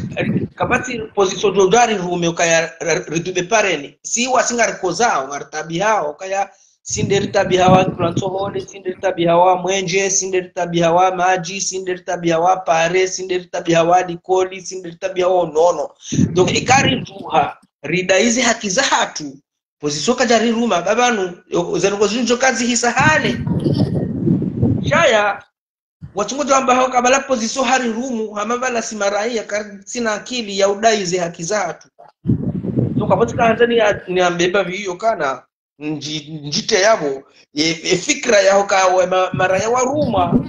kapvatsi opposition djo djari rume ukaya ra, ridube pareni. Si wasi ngarikozao, ngaritabihao, ukaya si nde ritabihawa Kurantsohole, si nde ritabihawa Mwendje, si nde ritabihawa Madji, si nde ritabihawa Pare, si nde ritabihawa likoli, si nde ritabihawa unono. Donc, eka ridjuha, ridai ze haki zahatru, opposition kadjari ruma, ba pvanu, yo, ze ndrongo zindjo kazihisa hale. Shaya, watsungo djwamba hao kabala opposition hari rumu, hama pvala si maranya, karisina akili ya udai ze haki zahatru. Donc, apvo tsikahandza ni ya, ni ambe ba pviyo kana, ndji, ndjite yapvo, e, e fikira yaho ka we ma, maranya warumwa.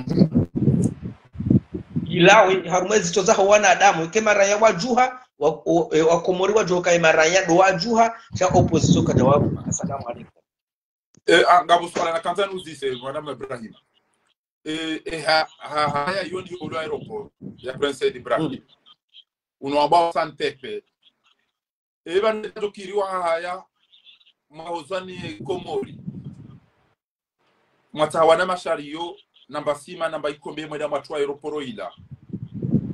Ilawe, harumwa ezitso zaho wanadamu, ke maranya wadjuha, wa, o, e, wakomori wadjuha ka e maranya ndo wadjuha, sha opposition kadja waruma. Assalamu alaikum. Eh, ah, ngapvo swala nakandza nuzise, Madame Ibrahim. Eh, eh, ha, ha, haya, yo ndi olo aéroport, ya Prince Said Ibrahim. Mm. Uno amba Santepé. Eh, pvanu ndo kiriwa haya, mwahozani Komori. Mwatsaha wana mashariyo, namba sima, namba ikombe, mwenda mwatru aéroport ila.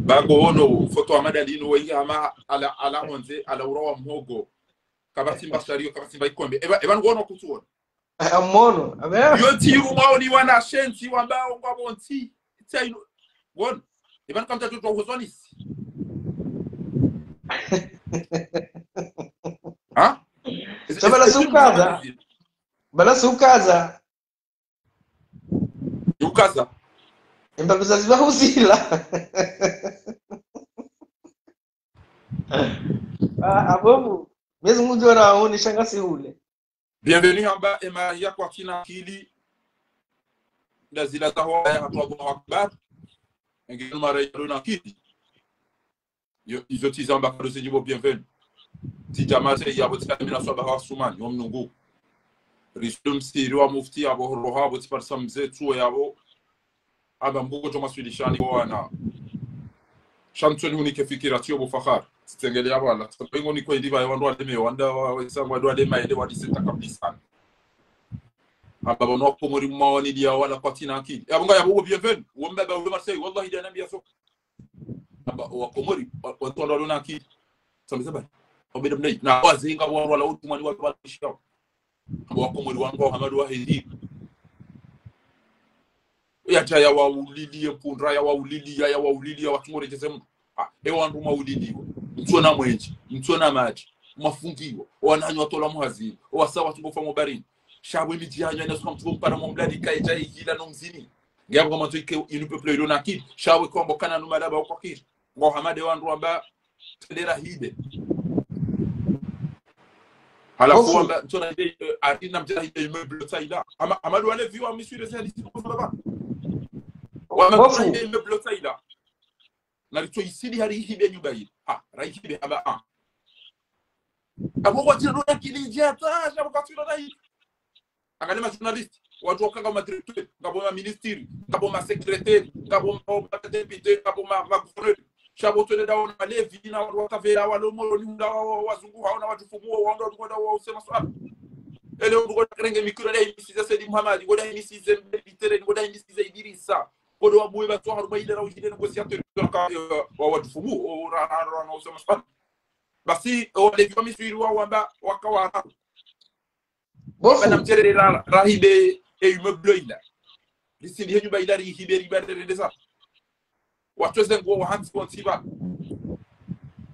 Ba ngo ono, foto Ahamada linu, wengi hama, ala, ala onze, ala ura wa mhogo. Kapvatsi mba shariyo, kapvatsi mba ikombe. Eba, eba ngo ono kutsuona. Eh, amono, abe. Yo ntsi irumwao ni wana shenzi wambao ngwapvo ntsi. Tsi inu. Bon. Eba nkamtsaha utswa uhozwanisi. Ha? Sha bala sukaza. Bala sukaza. Ukaza. Emba vizazi vya uzila. Ah, abovu. Mezi ngudjo ra honi shanga sihule. Bienvenue hamba ema ya kwatsina akili. Ndazila za hwa ya hatwa Allahu Akbar. Engine mara ya na akili. Yo, izo tsi zamba kado zidjibu bienvenue. Tsi djama ze yabo tsi kamina swaba hawa sumani, wa mnungu. Risulu msiri wa mufti yabo, roha bo tsi parisa mze tsuo yabo. Aba mbuko to maswilishani bo wana. Sha ntsoni hunike fikira tsiyo bo fakhar. Tsitsengele yabo ala. Tsabengo ni kwendi ba ya wandru wa deme, wanda wa, wa, sangwa wandru wa deme, yende wa diseta kabisa. Aba bano wa Komori mwa wani dia wala kwatsina akili. Yabo nga yabo bo bienvenue. Wamba ba ulo Marseille, wallahi dia nambi ya soka. Aba wa Komori, wa, wa, wandru wa lona akili. Sambiza bani. Wabeda mnei. Na waze nga wa, wala utumani wa, wala shikao. Aba wa Komori wangu wa Hamadu wa hezi. Yadja ya wa ulili, ye mpundra, ya wa ulili, ya, ya wa ulili, ya wa tumore jeze mndu. Ah, e wandru ma ulili wa. Mtsona mwenje, mtsona madji, mafungiwa, wananyo watola muhazini, wasa watu bofa mobarini. Sha bo emidji yanyu, ina suka mtu bo mpara mo mbladi, kaidja ihila no mzini. Ngiya bo kamandzo ike inu peuple ilo na akili. Sha bo kwamba kana numa laba kwa akili. Ngo Hamade wandru wamba tendera hide. Halafu wamba, ntsona hide, eh, arina mtsa hide immeuble tsaila. Ama, Hamade wale viwa miswire se hadisi kwa baba. Wamba ntsona hide immeuble tsaila. Na ritso isidi hari ihibe nyumba ile. Ha, ra ihibe haba, ah. Abo kwa tiro na kilidja, ta, sha bo kwa tiro na hide. Angalia ma journaliste, wandru waka nga ma directeur, ngapvo ma ministre, ngapvo ma secrétaire, ngapvo ma, ma député, ngapvo ma, ma gouverneur. Sha bo tsone dawo na malevi na wandru wa tavera, walo Moroni hula wa, wa, wazungu hao na wandru fumu wa, wandru wa, wa, wa, usema swala. Ele wandru kwa kerenge mikiro da imisize Said Mohamed, kwa da imisize Mbele Bitere, kwa da imisize Idrissa. Kwa do wabuwe ba tsoha ruba ile ra ujide négociateur wa, wa, wandru fumu, o, ra, ra, ra, na usema swala. Basi, o, walevi wa miswiri wa wamba, waka wa Arabu. Bofu. Bana mtserere ra, ra hibe e immeuble ila. Risindi he nyumba ila rihibe riba rerendesa. Watweze nguo wa hands on siba.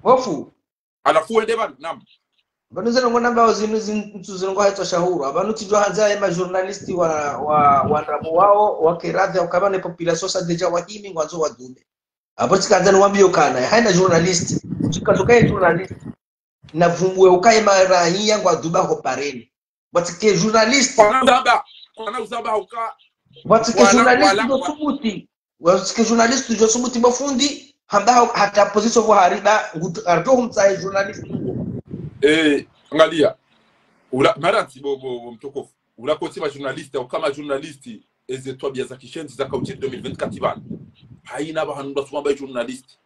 Bofu. Halafu wende bana, naam. Banu zeno ngona mbao zinu zin-, ntsu zinu ngo haitwa shahuru. Abanu tsidjo handza ye ma journaliste wa, wa, wa ndrabo wao, wa keradhi, wa kabane population sa déjà wahimi, ngwandzo wadume. Abo tsikandza niwambiyo kana, haina journaliste. Tsikazo kaye journaliste. Na vumbuwe ukaye maraiya ngwa duba ho pareni. Bwatsike journaliste. Kwana uzamba, kwana uzamba uka. Bwatsike journaliste ndo subuti. Bwatsike journaliste ndo subuti bo fundi. Hamba ha-, hata position vo hariba, ngut-, ardo humtsahe journaliste. Eh, angalia. Ula, maranti bo, bo, bo mtukufu. Ula koti ma journaliste, au kama journaliste, eze twabia za kishenzi za kautiri deux mille vingt-quatre bana. Haina ba hanu ndo suwamba journaliste.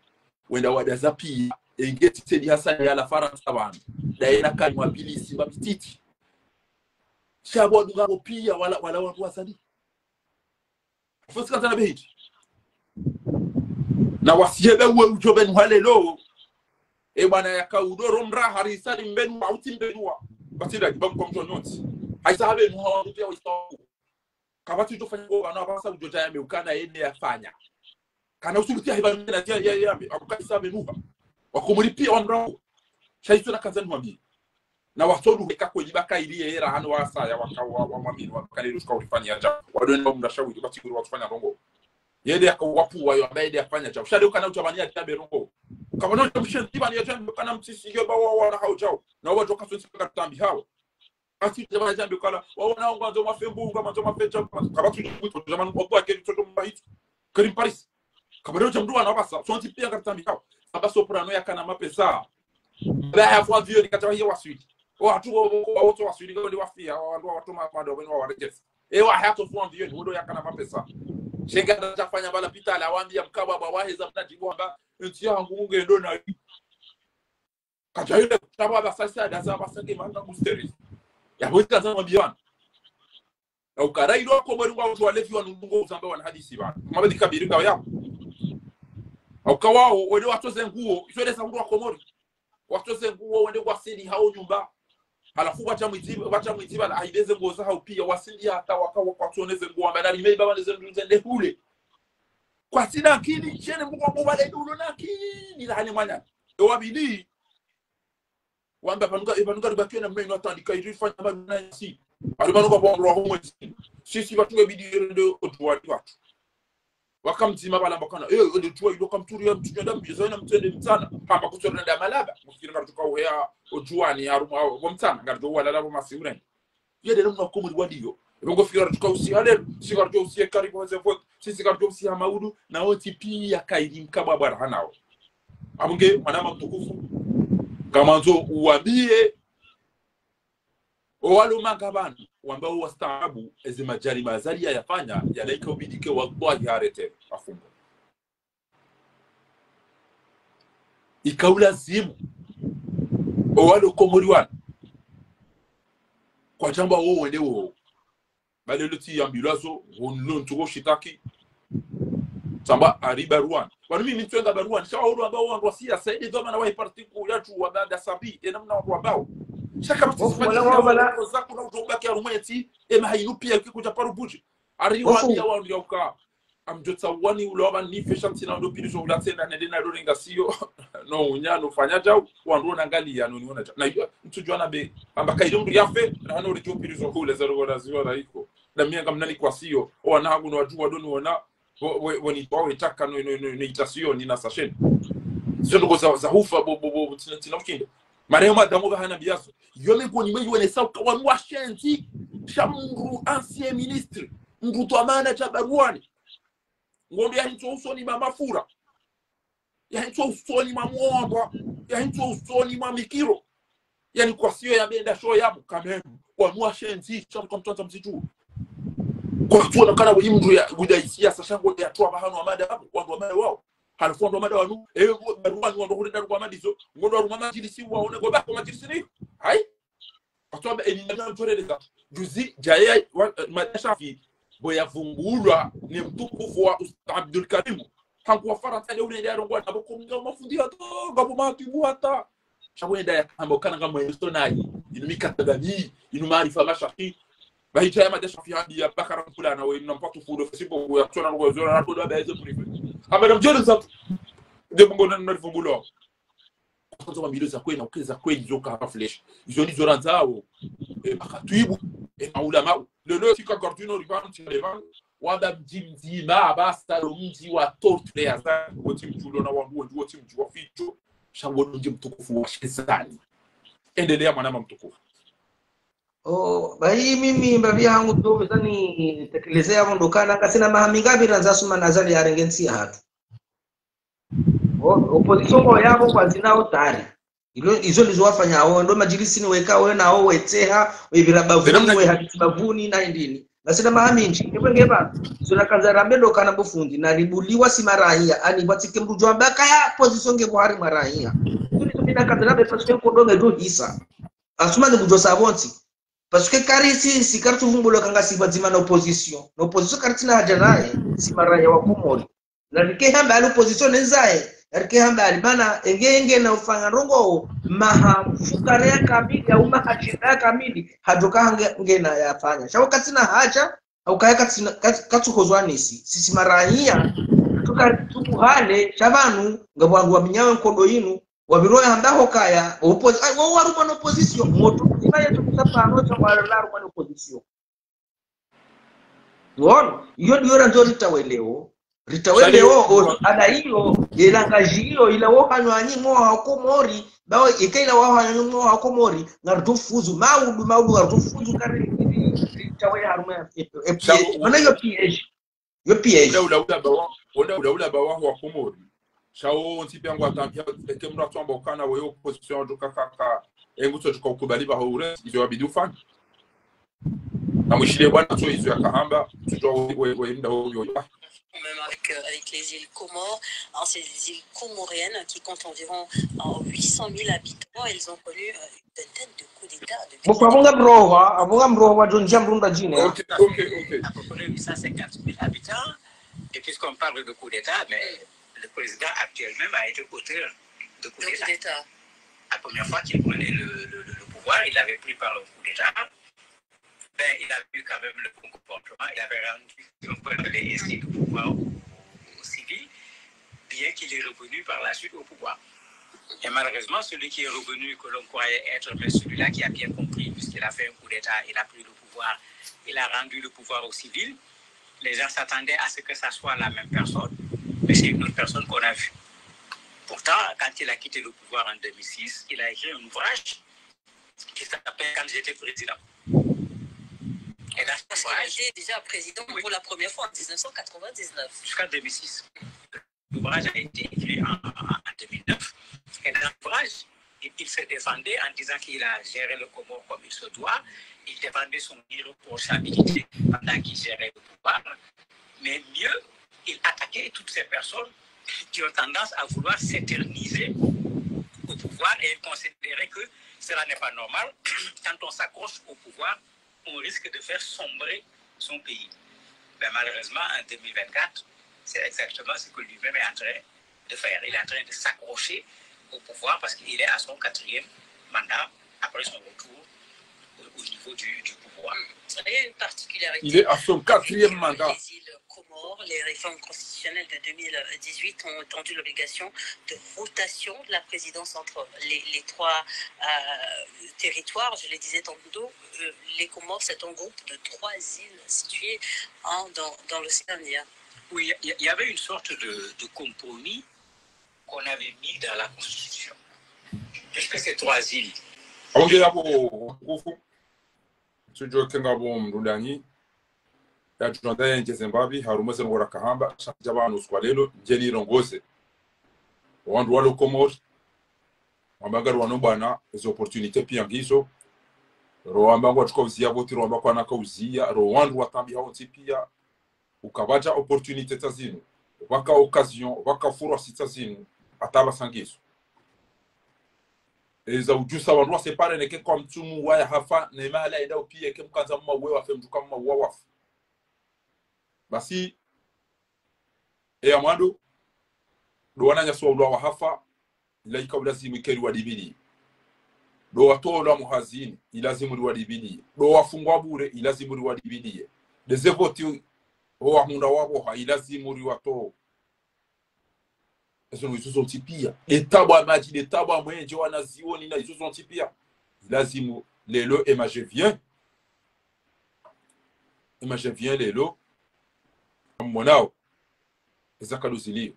Wenda wadaza pia, engeti Said Hassan ya la Farantsa bana. Daye na kali mwa pili simba mititi. Sha bo wadunga bo pia wala, wala wandru wasali. Fosi kazana behiti. Na wasiyebe uwe udjo benu halelo. E bwana yaka udoro mra hari sali mbenu wa uti mbenu wa. Basi da dibamu kwa mtu nyonti. Haisa habe nuha wa mtu ya wa isa. Kapvatsi udjo fanya ngo bana basa udjo djaya me ukana yende yafanya. Kana usubuti ya hiba nina ya, ya, ya, me, abuka isa habe nuha. Wakomori pia wa mrao. Sha iso na kazani wambi. Na wasodu heka kweli baka ili ye ra hanu wasaya waka wa, wa mwamini waka lelo shuka ulifanya djao. Wadwende wa mndra shawiri, basi kuri watufanya ndrongo. Yende yaka wapu wa yo, amba yende yafanya djao. Sha leo kana udjamani ya djabe ndrongo. Kama no djamshe, ibani ya djambe, kana mtsisi yo ba wa, wa na hao djao. Na wa djoka sonsi ka tambi hao. Basi djamani djambe kala, wa, wa na ngwandzo mafembu, ngwandzo mafecha, kama tu djamani kwa kwa keli toto mbahitu. Karim Paris. Kabare uja mndru wana wapvasa, sontsi pia ngaritambiao. Samba Soprano yakana mapesa. Ba ya fua avion, kata wahiya waswili. Ohatru wo, wo, wo, wontsi waswili, ngawende wafia, wandru wa watoma, wandru wa waregesi. Ewa, hata fua avion, wondo yakana mapesa. Shenga ndachafanya bala pitala, wambia mkababa, waheza mnadjibu, wamba, ntsi yangu ngendo nayi. Kadjayile, tabo abasasa, dasa abasake, mana musteri. Ya, bo ikaza mwambiwana. Au kara ilo Komori ngwa utru walevi wanu ngo uzamba wana hadisi ba. Mabadi kabiri ngao yao. Au kawao, wende watoze nguo, izo desa mndru wa Komori. Watoze nguo, wende wasili hao nyumba. Halafu wacha mwidzi, wacha mwidzi bala, aibeze nguo za hao pia, wasili hata waka, waka watsoneze nguo, amba na rimei baba neze ndu zende hule. Kwasina akili, shene mbuka mbuba le dulo na akili, la hane mwana. Ewa bidi, wamba pvanu nga, e pvanu nga ribakiwe na mna inu atandika iri fanya mabina yasi. Ari pvanu nga pvwa mwa humwe si. Sisi pvatsu nge bidi yende odjuwani pvatsu. Waka mdzima pvala mbakana. Eh, ende djuwa ilo kamturi ya mtsunya dambi, zaina mtsende mtsana. Hamba kutsorenda malaba. Mufikiri ngaridjo uka uheya odjuwani harumwa, pvo mtsana. Ngaridjo walala pvo masiureni. Yede namna Komori waliyo. Epvo ngo fikira tuka usiha lelo, si karidjo usiha karibu haze vote, si, si karidjo usiha maudu, na wontsi piya kayiri mkabwa bwara hanao. Abunge, mwanama mtukufu, ngamwandzo uwambiye, owalo manga pvanu, wamba wo wastaabu, eze majari mazali ya yafanya, yalaika ubidike wallahi harete, afungwa. Ika ulazimu owalo Komori wanu. Kwatamba wo wende wo. Balelo tsi yambilwa zo, wo nlo ntsuko shitaki. Tsamba ari baruwani. Wanu mimi ntsuwenga baruwani. Sha wawulu wamba wandru wa siyasa, ede dhwamana wahe parti kuu yatru wamba da sabi, ena mna wandru wambao. Shaka mtsi wala, wala, wala. Koza kuna utombaki harumwa entsi, ema hayinu piya kikuja paru buji. Ari wambia wandru yauka. Amdjotsa wani ula waba nife sha ntsina ndo pili zo ula tsena nende na lorenga siyo. No unya no fanya djau, wandru ona ngali ya no niona djau. Na iyo, ntsudjuwa na be, amba kayiri mndru yafe, na hano ridjo pili zo hule, zero gona ziwa na iko. Na miya ngamnani kwa siyo, owana hangu no wadjuwa doni wona, wo, wo, wo ni twawe taka no, no, no, no ita siyo, ni nasa sheni. Zo ndo za, za hufa, bo, bo, bo, tsina, tsina ushinde. Marehemu Adamu ba hana biyaso. Yo me koni me yuwene sa uka wanu washenzi, sha mndru ancien ministre, mndru dhwamana dja baruwani. Ngondo yahintso usoni mwa mafura. Yahintso usoni mwa mwamba. Yahintso usoni mwa mikiro. Yani kwa siyo ya benda sho yabu kamemu. Wanu washenzi, sha mtu mtu mtu mtu. Kwa tuwa na kana wa imru ya, guda isi ya sasha ngondo ya tuwa bahanu wa mada wabu, wandru wa mada wao. Halafu wandru wa mada wanu, ewe baruwani wandru hule daru kwa madizo, ngondo wa ruma majilisi waone kwa bako majilisi ni. Hai? Atwamba eni nana mtsoreleza. Juzi, djaye, wa, eh, Mada Shafi, bo yavungulwa, ni mtukufu wa Ustadh Abdul Karim. Hangu wa Farantsa, le ule nde yarongowa, na bo kominga mafundi hata, ngapvo matibu hata. Sha bo yenda yakamba ukana ngamwe yusto nayi, inu mikataba ni, inu maarifa mashafi. Bahi djaye Mada Shafi hadi ya Bakara Mpula na we, inu na mpatu fudo, Facebook, ya tsona, na we, zora, na kodo, abe, ezo privé. Amba na mdjoro za, nde mungo na, na rivungulwa. Kwanza wa milioni za kweli na ukeza kweli zo ka hapa fresh. Izo ni zo randzao, e, makatwibu, e, maulamau. Lelo tsika gardino ripvanu, tsika levanu. Wanda mdji mdzima, basa lo mdji wa torture ya za, wotsi mdji ulo na wangu, wotsi mdji wa ficho. Sha wo mdji mtukufu wa shezani. Endelea mwanama mtukufu. O, bahi mimi mbapvi hangu ndo pveza nitekeleze ya pvo ndo kana, ngasina maha mingapvi randzi Asumani Azali yarenge ntsi yahatru. O, opposition ngo yapvo kwazina utari. Ilo, izo ndizo wafanya wo, ndo majilisi ni weka wo, na wo wetseha, wepvira bavuni, wehadisi bavuni, na indini. Ngasina maha mindji, epvo ngepva, izo nakandza rambe ndo kana bo fundi, na ribuliwa si marahia, ani pvatsike mndru djuwa mbaka ya opposition nge pvo harimwa rahia. Izo ndizo mina kandza rambe pvatsike nkodo nge djo hisa. Asumani kudjo sa pvontsi. Parce que kari si, si kari tsuvumbulwa ka ngasi pvadzima na opposition. Na opposition kari tsina haja naye, si marahia wa Komori. Na rike hamba ali opposition nenzaye, na rike hamba ali mana enge enge na ufanya ndrongo maha mfukare ya kamili, au maha shenda ya kamili, hadjoka hange, nge na yafanya. Sha wo katsina haja, au kaya katsina, kats-, katsukozwa nisi. Sisi marahia, tuka tukuhale, sha pvanu, ngapvo wandru wa minyawe nkodo inu, wapviro ya hamba ho kaya, opos-, ai, wo warumwa na opposition, moto, ima yetu kusa pvanu, sha wala warumwa na opposition. Ngono, iyo ndiyo randzo ritawe leo. Ritawe leo, o, ada iyo, elangaji iyo, ila wo hanywa nyi mwa wa Komori, bawo ika ila wo hanywa nyi mwa wa Komori, ngarudjo fuzu, maudu, maudu, ngarudjo fuzu, kari, ritawe harumwa, e, e, e, mana iyo piège. Yo piège. Ula, ula, ula bawa, ula, ula, ula bawa wa Komori. Sha wo ntsi pia ngwa tambia, eke mndru atsuamba ukana wo yo opposition djo ka, ka, ka, engu tso djo ka ukubali ba ho ure, izo wabidi ufanya. Na mwishile bwana tso izo ya kahamba, tso we, we, we, mda wo yo, yo. Même avec, euh, avec les îles Comores, hein, ces îles comoriennes qui comptent environ, euh, huit cent mille habitants, elles ont connu, euh, une vingtaine de coups d'État depuis... Bo kwa abonga mrohwa, abonga mrohwa, djo ndjia mrumba djine. Ok, ok, ok. À peu près huit cent cinquante mille habitants, et puisqu'on parle de coup d'État, mais le président actuel même a été auteur de coup d'État. De coup d'État. La première fois qu'il prenait le, le, le, le pouvoir, il l'avait pris par le coup d'État. Ben, il a eu quand même le bon comportement. Il avait rendu un peu les, les, le pouvoir aux, aux civils. bien qu'il est revenu par la suite au pouvoir. Et malheureusement, celui qui est revenu, que l'on croyait être, mais celui-là qui a bien compris, puisqu'il a fait un coup d'État, il a pris le pouvoir, il a rendu le pouvoir aux civils. Les gens s'attendaient à ce que ça soit la même personne, mais c'est une autre personne qu'on a vue. Pourtant, quand il a quitté le pouvoir en deux mille six, il a écrit un ouvrage qui s'appelle Quand j'étais président. Et dans cet ouvrage, il a été déjà président pour la première fois en dix-neuf cent quatre-vingt-dix-neuf. Jusqu'en deux mille six. L'ouvrage a été écrit en, en, en deux mille neuf. Et dans l'ouvrage, il, il se défendait en disant qu'il a géré le Comores comme il se doit. Il défendait son irréprochabilité pendant qu'il gérait le pouvoir. Mais mieux, il attaquait toutes ces personnes qui ont tendance à vouloir s'éterniser au pouvoir et il considérait que cela n'est pas normal. Quand on s'accroche au pouvoir, on risque de faire sombrer son pays. Mais malheureusement, en deux mille vingt-quatre, c'est exactement ce que lui-même est en train de faire. Il est en train de s'accrocher au pouvoir parce qu'il est à son quatrième mandat après son retour au, au niveau du, du pouvoir. Il y a une particularité. Il est à son quatrième mandat. Les îles Comores, les réformes constitutionnelles de deux mille dix-huit ont étendu l'obligation de rotation de la présidence entre les, les trois euh, territoires. Je le disais tantôt, euh, les Comores, c'est un groupe de trois îles situées en, dans, dans l'océan Indien. Oui, il y, il y avait une sorte de, de compromis qu'on avait mis dans la Constitution. Puisque ces trois îles. Aonge yapvo, kufu. Tsidjo kenga pvo mndru ndani. Ya tujwanda yendjeze mbapvi, harumwa ze ndrongoo rakahamba, sha ndja pvanu usiku wa lelo, ndjeni irongoze. Wandru walo Komori, wamba ngari wano bwana, ze opportunité pia ngizo. Ro wamba ngwatsuka uziya voti, ro wamba kwana ka uziya, ro wandru watambiha wontsi pia, ukapvadja opportunité tsa zinu, pvaka occasion, pvaka fursa tsa zinu, ata pvasa ngizo. Eza udjusa wandru wa séparer neke kwa mtsumu waya hafa, ne mahala enda upia eke mkandza mma uwe wafe, mdjuka mma uwa wafa. Basi, eya mwando, ndo wananyasi wa ulwa wa hafa, ila ika ulazimu ike riwadibili. Ndo watolwa muhazini, ilazimu riwadibili. Ndo wafungwa bure, ilazimu riwadibili. Ndeze voti, ho wahundra wapvoha, ilazimu riwatowe. Ezo no izo zontsi pia. Nde tabu ya madji, nde tabu ya mwenje, wanazioni na izo zontsi pia. Ilazimu lelo ema je viens. Ema je viens lelo. Mmonao. Eza kado zilio.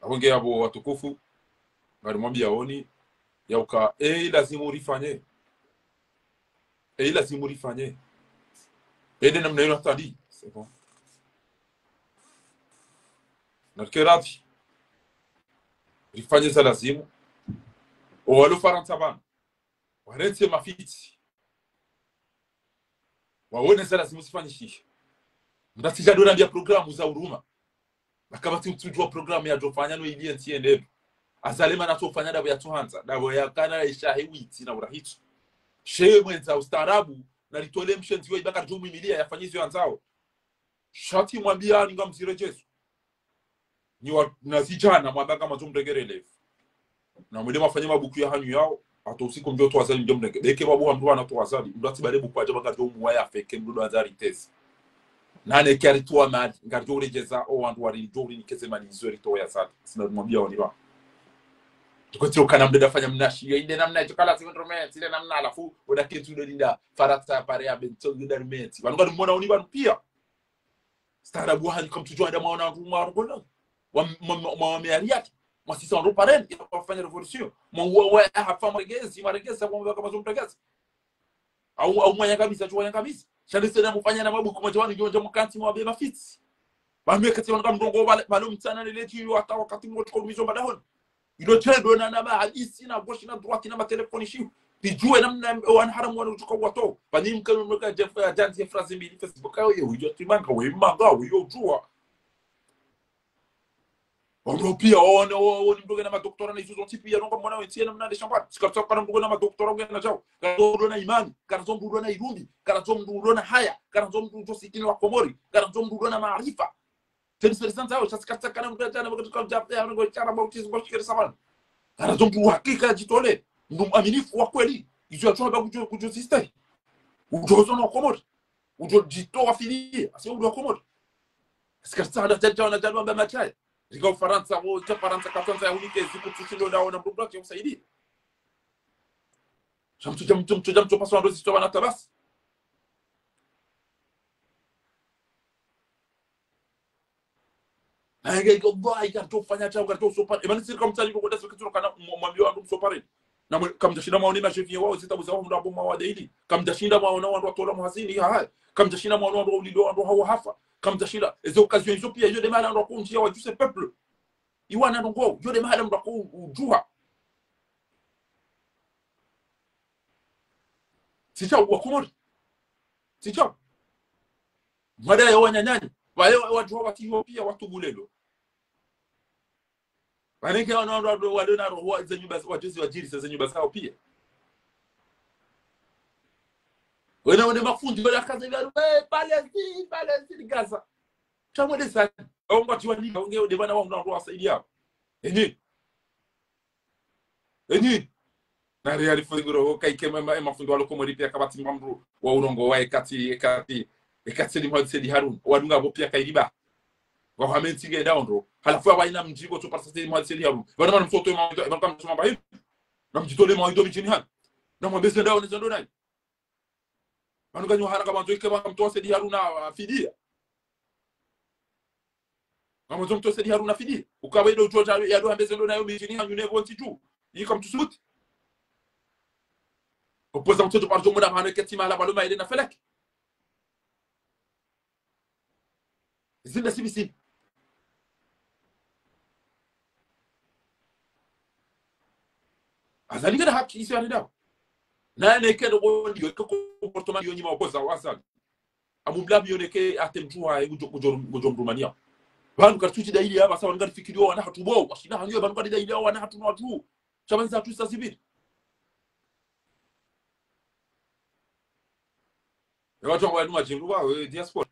Apvo nge yapvo watukufu. Ngari mwambiyaoni. Yauka, eh, ilazimu rifanye. Eh, ilazimu rifanye. Eh, nde namna ilo atali. C'est bon. Narike radhi. Rifanye za lazimu. O walo Farantsa pvanu. Warentsi mafitsi. Waone za lazimu zifanyishihe. Mndru tsidja ndo nambia programu za huruma. Bakapvatsi utsudjuwa programu yadjofanya no ili entsi yende. Azali mana tsofanya ndapvo yatsohandza. Ndapvo yakana ishahe witsi na urahitso. She mwendza ustaarabu, na litole mshendzi we ibaka djo mwimilia yafanye izo yandzao. Sha tsi mwambia ninga mzire Jesu. Nyi wa, na zidjana mwamba ngama zo mrengere levu. Na mwende mwafanye mabuku ya hanyu yao, hata usiku mdjo towa Azali mdjo mrenge. Ndeke babu wa mndru wana towa Azali, mndru atsi bale buku adja baka djo muwa yafe, ke mndru ndo Azali tezi. Nane ke aritowa mali, ngari djo uredjeza, o wandru wari djo uri nikeze mali izo ritowa ya Azali. Sina mwambiyaoni ba. Tuko tsi ukana mndru ndafanya mnashi, yo inde namna, tuka lazimu ndrumeti, inde namna halafu, oda ke ntsu ndo linda, Farantsa ya pare ya bento, inde ndrumeti. Pvanu ngari mwonaoni pvanu pia. Ustaarabu wahanyu kamtsudjuwa nda mwaona wandru mwarongoa. Wa, mwa, mwa, mwa, mwa Ariati. Mwasisa wandru pareni, ya wafanya révolution. Mwa uwa, wa, hafa mwaregezi, mwaregeza, mwa uwa kama zo mregeza. Au, au mwanyangamiza, tsu wanyangamiza. Sha nde sena mufanya na mabuku madja wanu yondja mukantsi mwa be mafitsi. Pvanu ekati wanu kamndrongo pvale, pvale mtsana ne leti yo hata wakati mwo tsuko lumizo mbadahoni. Ilo tendo na, na mahadisi, na gauche, na droite, na matelefoni shihu. Pidjuwe namna, wana haramu wana utsuka wato. Pvani mkano mka Jeff, ya Janzi ya Frazi mbili, Facebook, ayo, yo, yo, timanga, we, manga, we, yo, djuwa. Wandru pia, waone, waone, mndru ngena madoktora na izo zontsi pia, nonga mwana wentsi yena mnande shambani. Sika tsaka kana mndru ngena madoktora ngena djao. Kana zo mndru na imani, kana zo mndru na irumbi, kana zo mndru na haya, kana zo mndru djo sikini wa Komori, kana zo mndru na maarifa. Teni seri sanza yao, sha sika tsaka kana mndru djana, wakati kwa djafe, ya mndru djana, mwa utisi, mwa shikere samani. Kana zo mndru hakika djitole, mndru mwaminifu wa kweli. Izo ya tsuwa ba kudjo, kudjo sistahi. Udjo zo na Komori. Udjo djitowa filiye, asi udjo Komori. Sika tsaka djadja, wana djadja, wamba mataya. Rika Ufarantsa, wo, tsa Farantsa, katsandza ya unike, zikutsushindo ndawo na mdru mdru ya usaidia. Sha mtsudja, mtsu, mtsudja, mtsupaswa ndo zitso wana tabasi. Naye, wallahi, karitso fanya sha, karitso sopare. Emana sirika mtsali kwa kudasa kitsuro kana mwa-, mwambie wandru msopare. Na mwe-, kamdjashinda mwaone mashefi wao, zitabu zao, mdru abo mwa wadaili. Kamdjashinda mwaona wandru watolwa muhazini, ha, ha. Kamdjashinda mwaona wandru waulilwa, wandru hawo hafa. Kamdjashinda, eze occasion izo pia, iyo nde mahala wandru wakundjia wadjuse peuple. Iwana ndrongo, iyo nde mahala mndru wako u-, udjuha. Tsi sha wa Komori. Tsi sha. Mada ya wananyani. Waye wa-, wadjuha wati iyo pia watubulelo. Waneke wana, wana, wana, wale na roho wa-, ze nyumba, wadjuzi wadjiri, ze nyumba zao pia. Wena wene mafundi, wena kaza ya, eh, Palestine, Palestine, Gaza. Sha mwende zani. Wao ngwadjuwa ni, wao nge, nde bana wao na roho wasaidia. Enyi. Enyi. Na reali fundi nguro, kaike ma, ma, mafundi walo Komori pia kapvatsi mba mndru wa urongowa ekati, ekati, ekati Said Mohamed Said Haroun. Wadunga bo pia kairiba. Wahame ntsi nge ndawo ndro. Halafu ya waina mdji ngo tso parisa Said Mohamed Said Haroun. Bana mana msoto ma, bana kama msoma mba hivi. Na mdjitole mawindo midjini hanu. Na mwambe ze ndawo ne ze ndo nayi. Pvanu kanyu hana kamwandzo ike pvanu mtowa Said Haruna, ah, fidia. Kamwandzo mtowa Said Haruna fidia. Ukawe ndo utowa ya ndo hambe ze ndo nayo mijini hanyu ne pvo ntsi dju. Ika mtsusuti. Opoza mtoto parjo muna mhano ike tima la baloma ile na feleki. Zinda sibisi. Azali ngena haki isi anida. Naye neke ndo ndiyo, eke comportement yo nyima opoza wa Azali. Amu mlabi yo neke ate mdjuha, ngudjo, ngudjo, ngudjo mrumania. Pvanu karitsutsi daili ya, basa wanu karifikiri yo wana hatru bo. Washina hanyu ya pvanu kari daili ya wana hatru na hatru. Sha pvanu za hatru sa zibiri. E wandru wangu wanu madjindu wa, e, diaspora.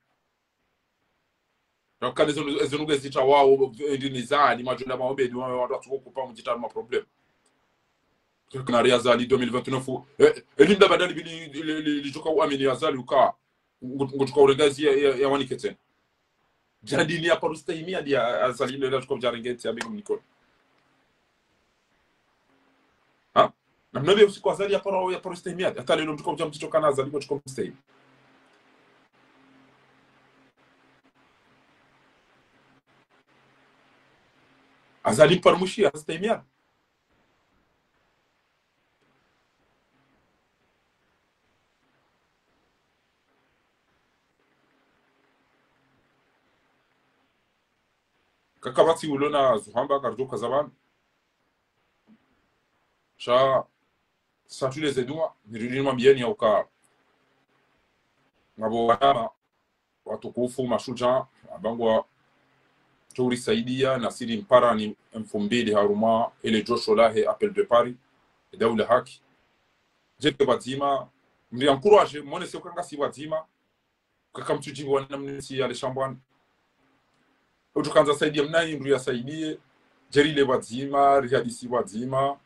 Rakane zinu, zinu ngezi tsa wao, e, ndi ni za, ni madjunda maombe, ni wa, wandru watsuko kupa mdjitanu ma problème. Kana ri Azali deux mille vingt-neuf, e, e, linda badali bili, li, li, li, lidjoka uamini Azali uka, ngu, ngudjoka urenga ezi ya, ya, ya wanike tsena. Djadini ya paro stahimia dia Azali lela tuko djarenge eti ya bigum Nicole. Ha? Na mnabe usiku Azali ya paro, ya paro stahimia. Hata lelo mtuko djam tito kana Azali ko tuko mstahimi. Azali mparo mwishi ya stahimia. Kakapvatsi ulo na zuhamba karidjo kaza pvanu. Sha, satule ze dua, nirudi nimwambieni ya uka. Ngapvo wanama, watukufu, mashudjaa, amba ngwadjo urisaidia, na siri mpara ni mfumbili harumwa, ele djosho lahe, Appel de Paris, e daula haki. Djeke pvadzima, mri encourage, mwonese uka ngasi pvadzima, kaka mtsudjibu wana mnitsi ya le shambwani. Utukandza saidia mna indru ya saidie, djeri le pvadzima, rihadisi pvadzima,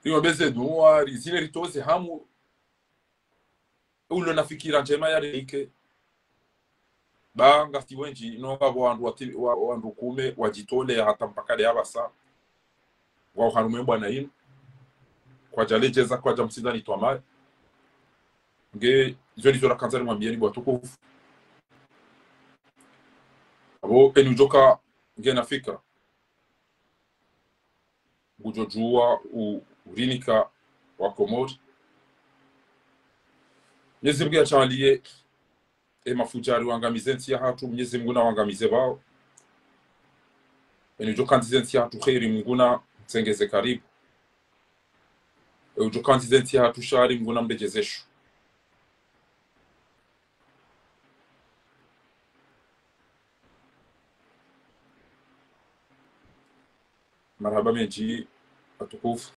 riombe ze dua, rizile ritoze hamu, ulo na fikira ndjema ya rike. Ba ngasi wendji, no ngapvo wandru wati, wa, wandru kume, wadjitole hata mpaka le apvasa. Wa uharume mbwana inu. Kwadja ledjeza, kwadja msindani twamai. Nge, izo ndizo rakandza nimwambieni bo watukufu. Apvo, eni udjoka, nge na fikira. Ngudjo djuwa u-, urinika wa Komori. Mnyezi Mngu ya tsaanlie, e mafudjari wangamize ntsi ya hatru, Mnyezi Mngu na wangamize pvao. Eni udjo kandzize ntsi ya hatru kheri, Mngu na mtsengeze karibu. E udjo kandzize ntsi ya hatru shari, Mngu na mredjeze sho. Marahaba mendji, watukufu.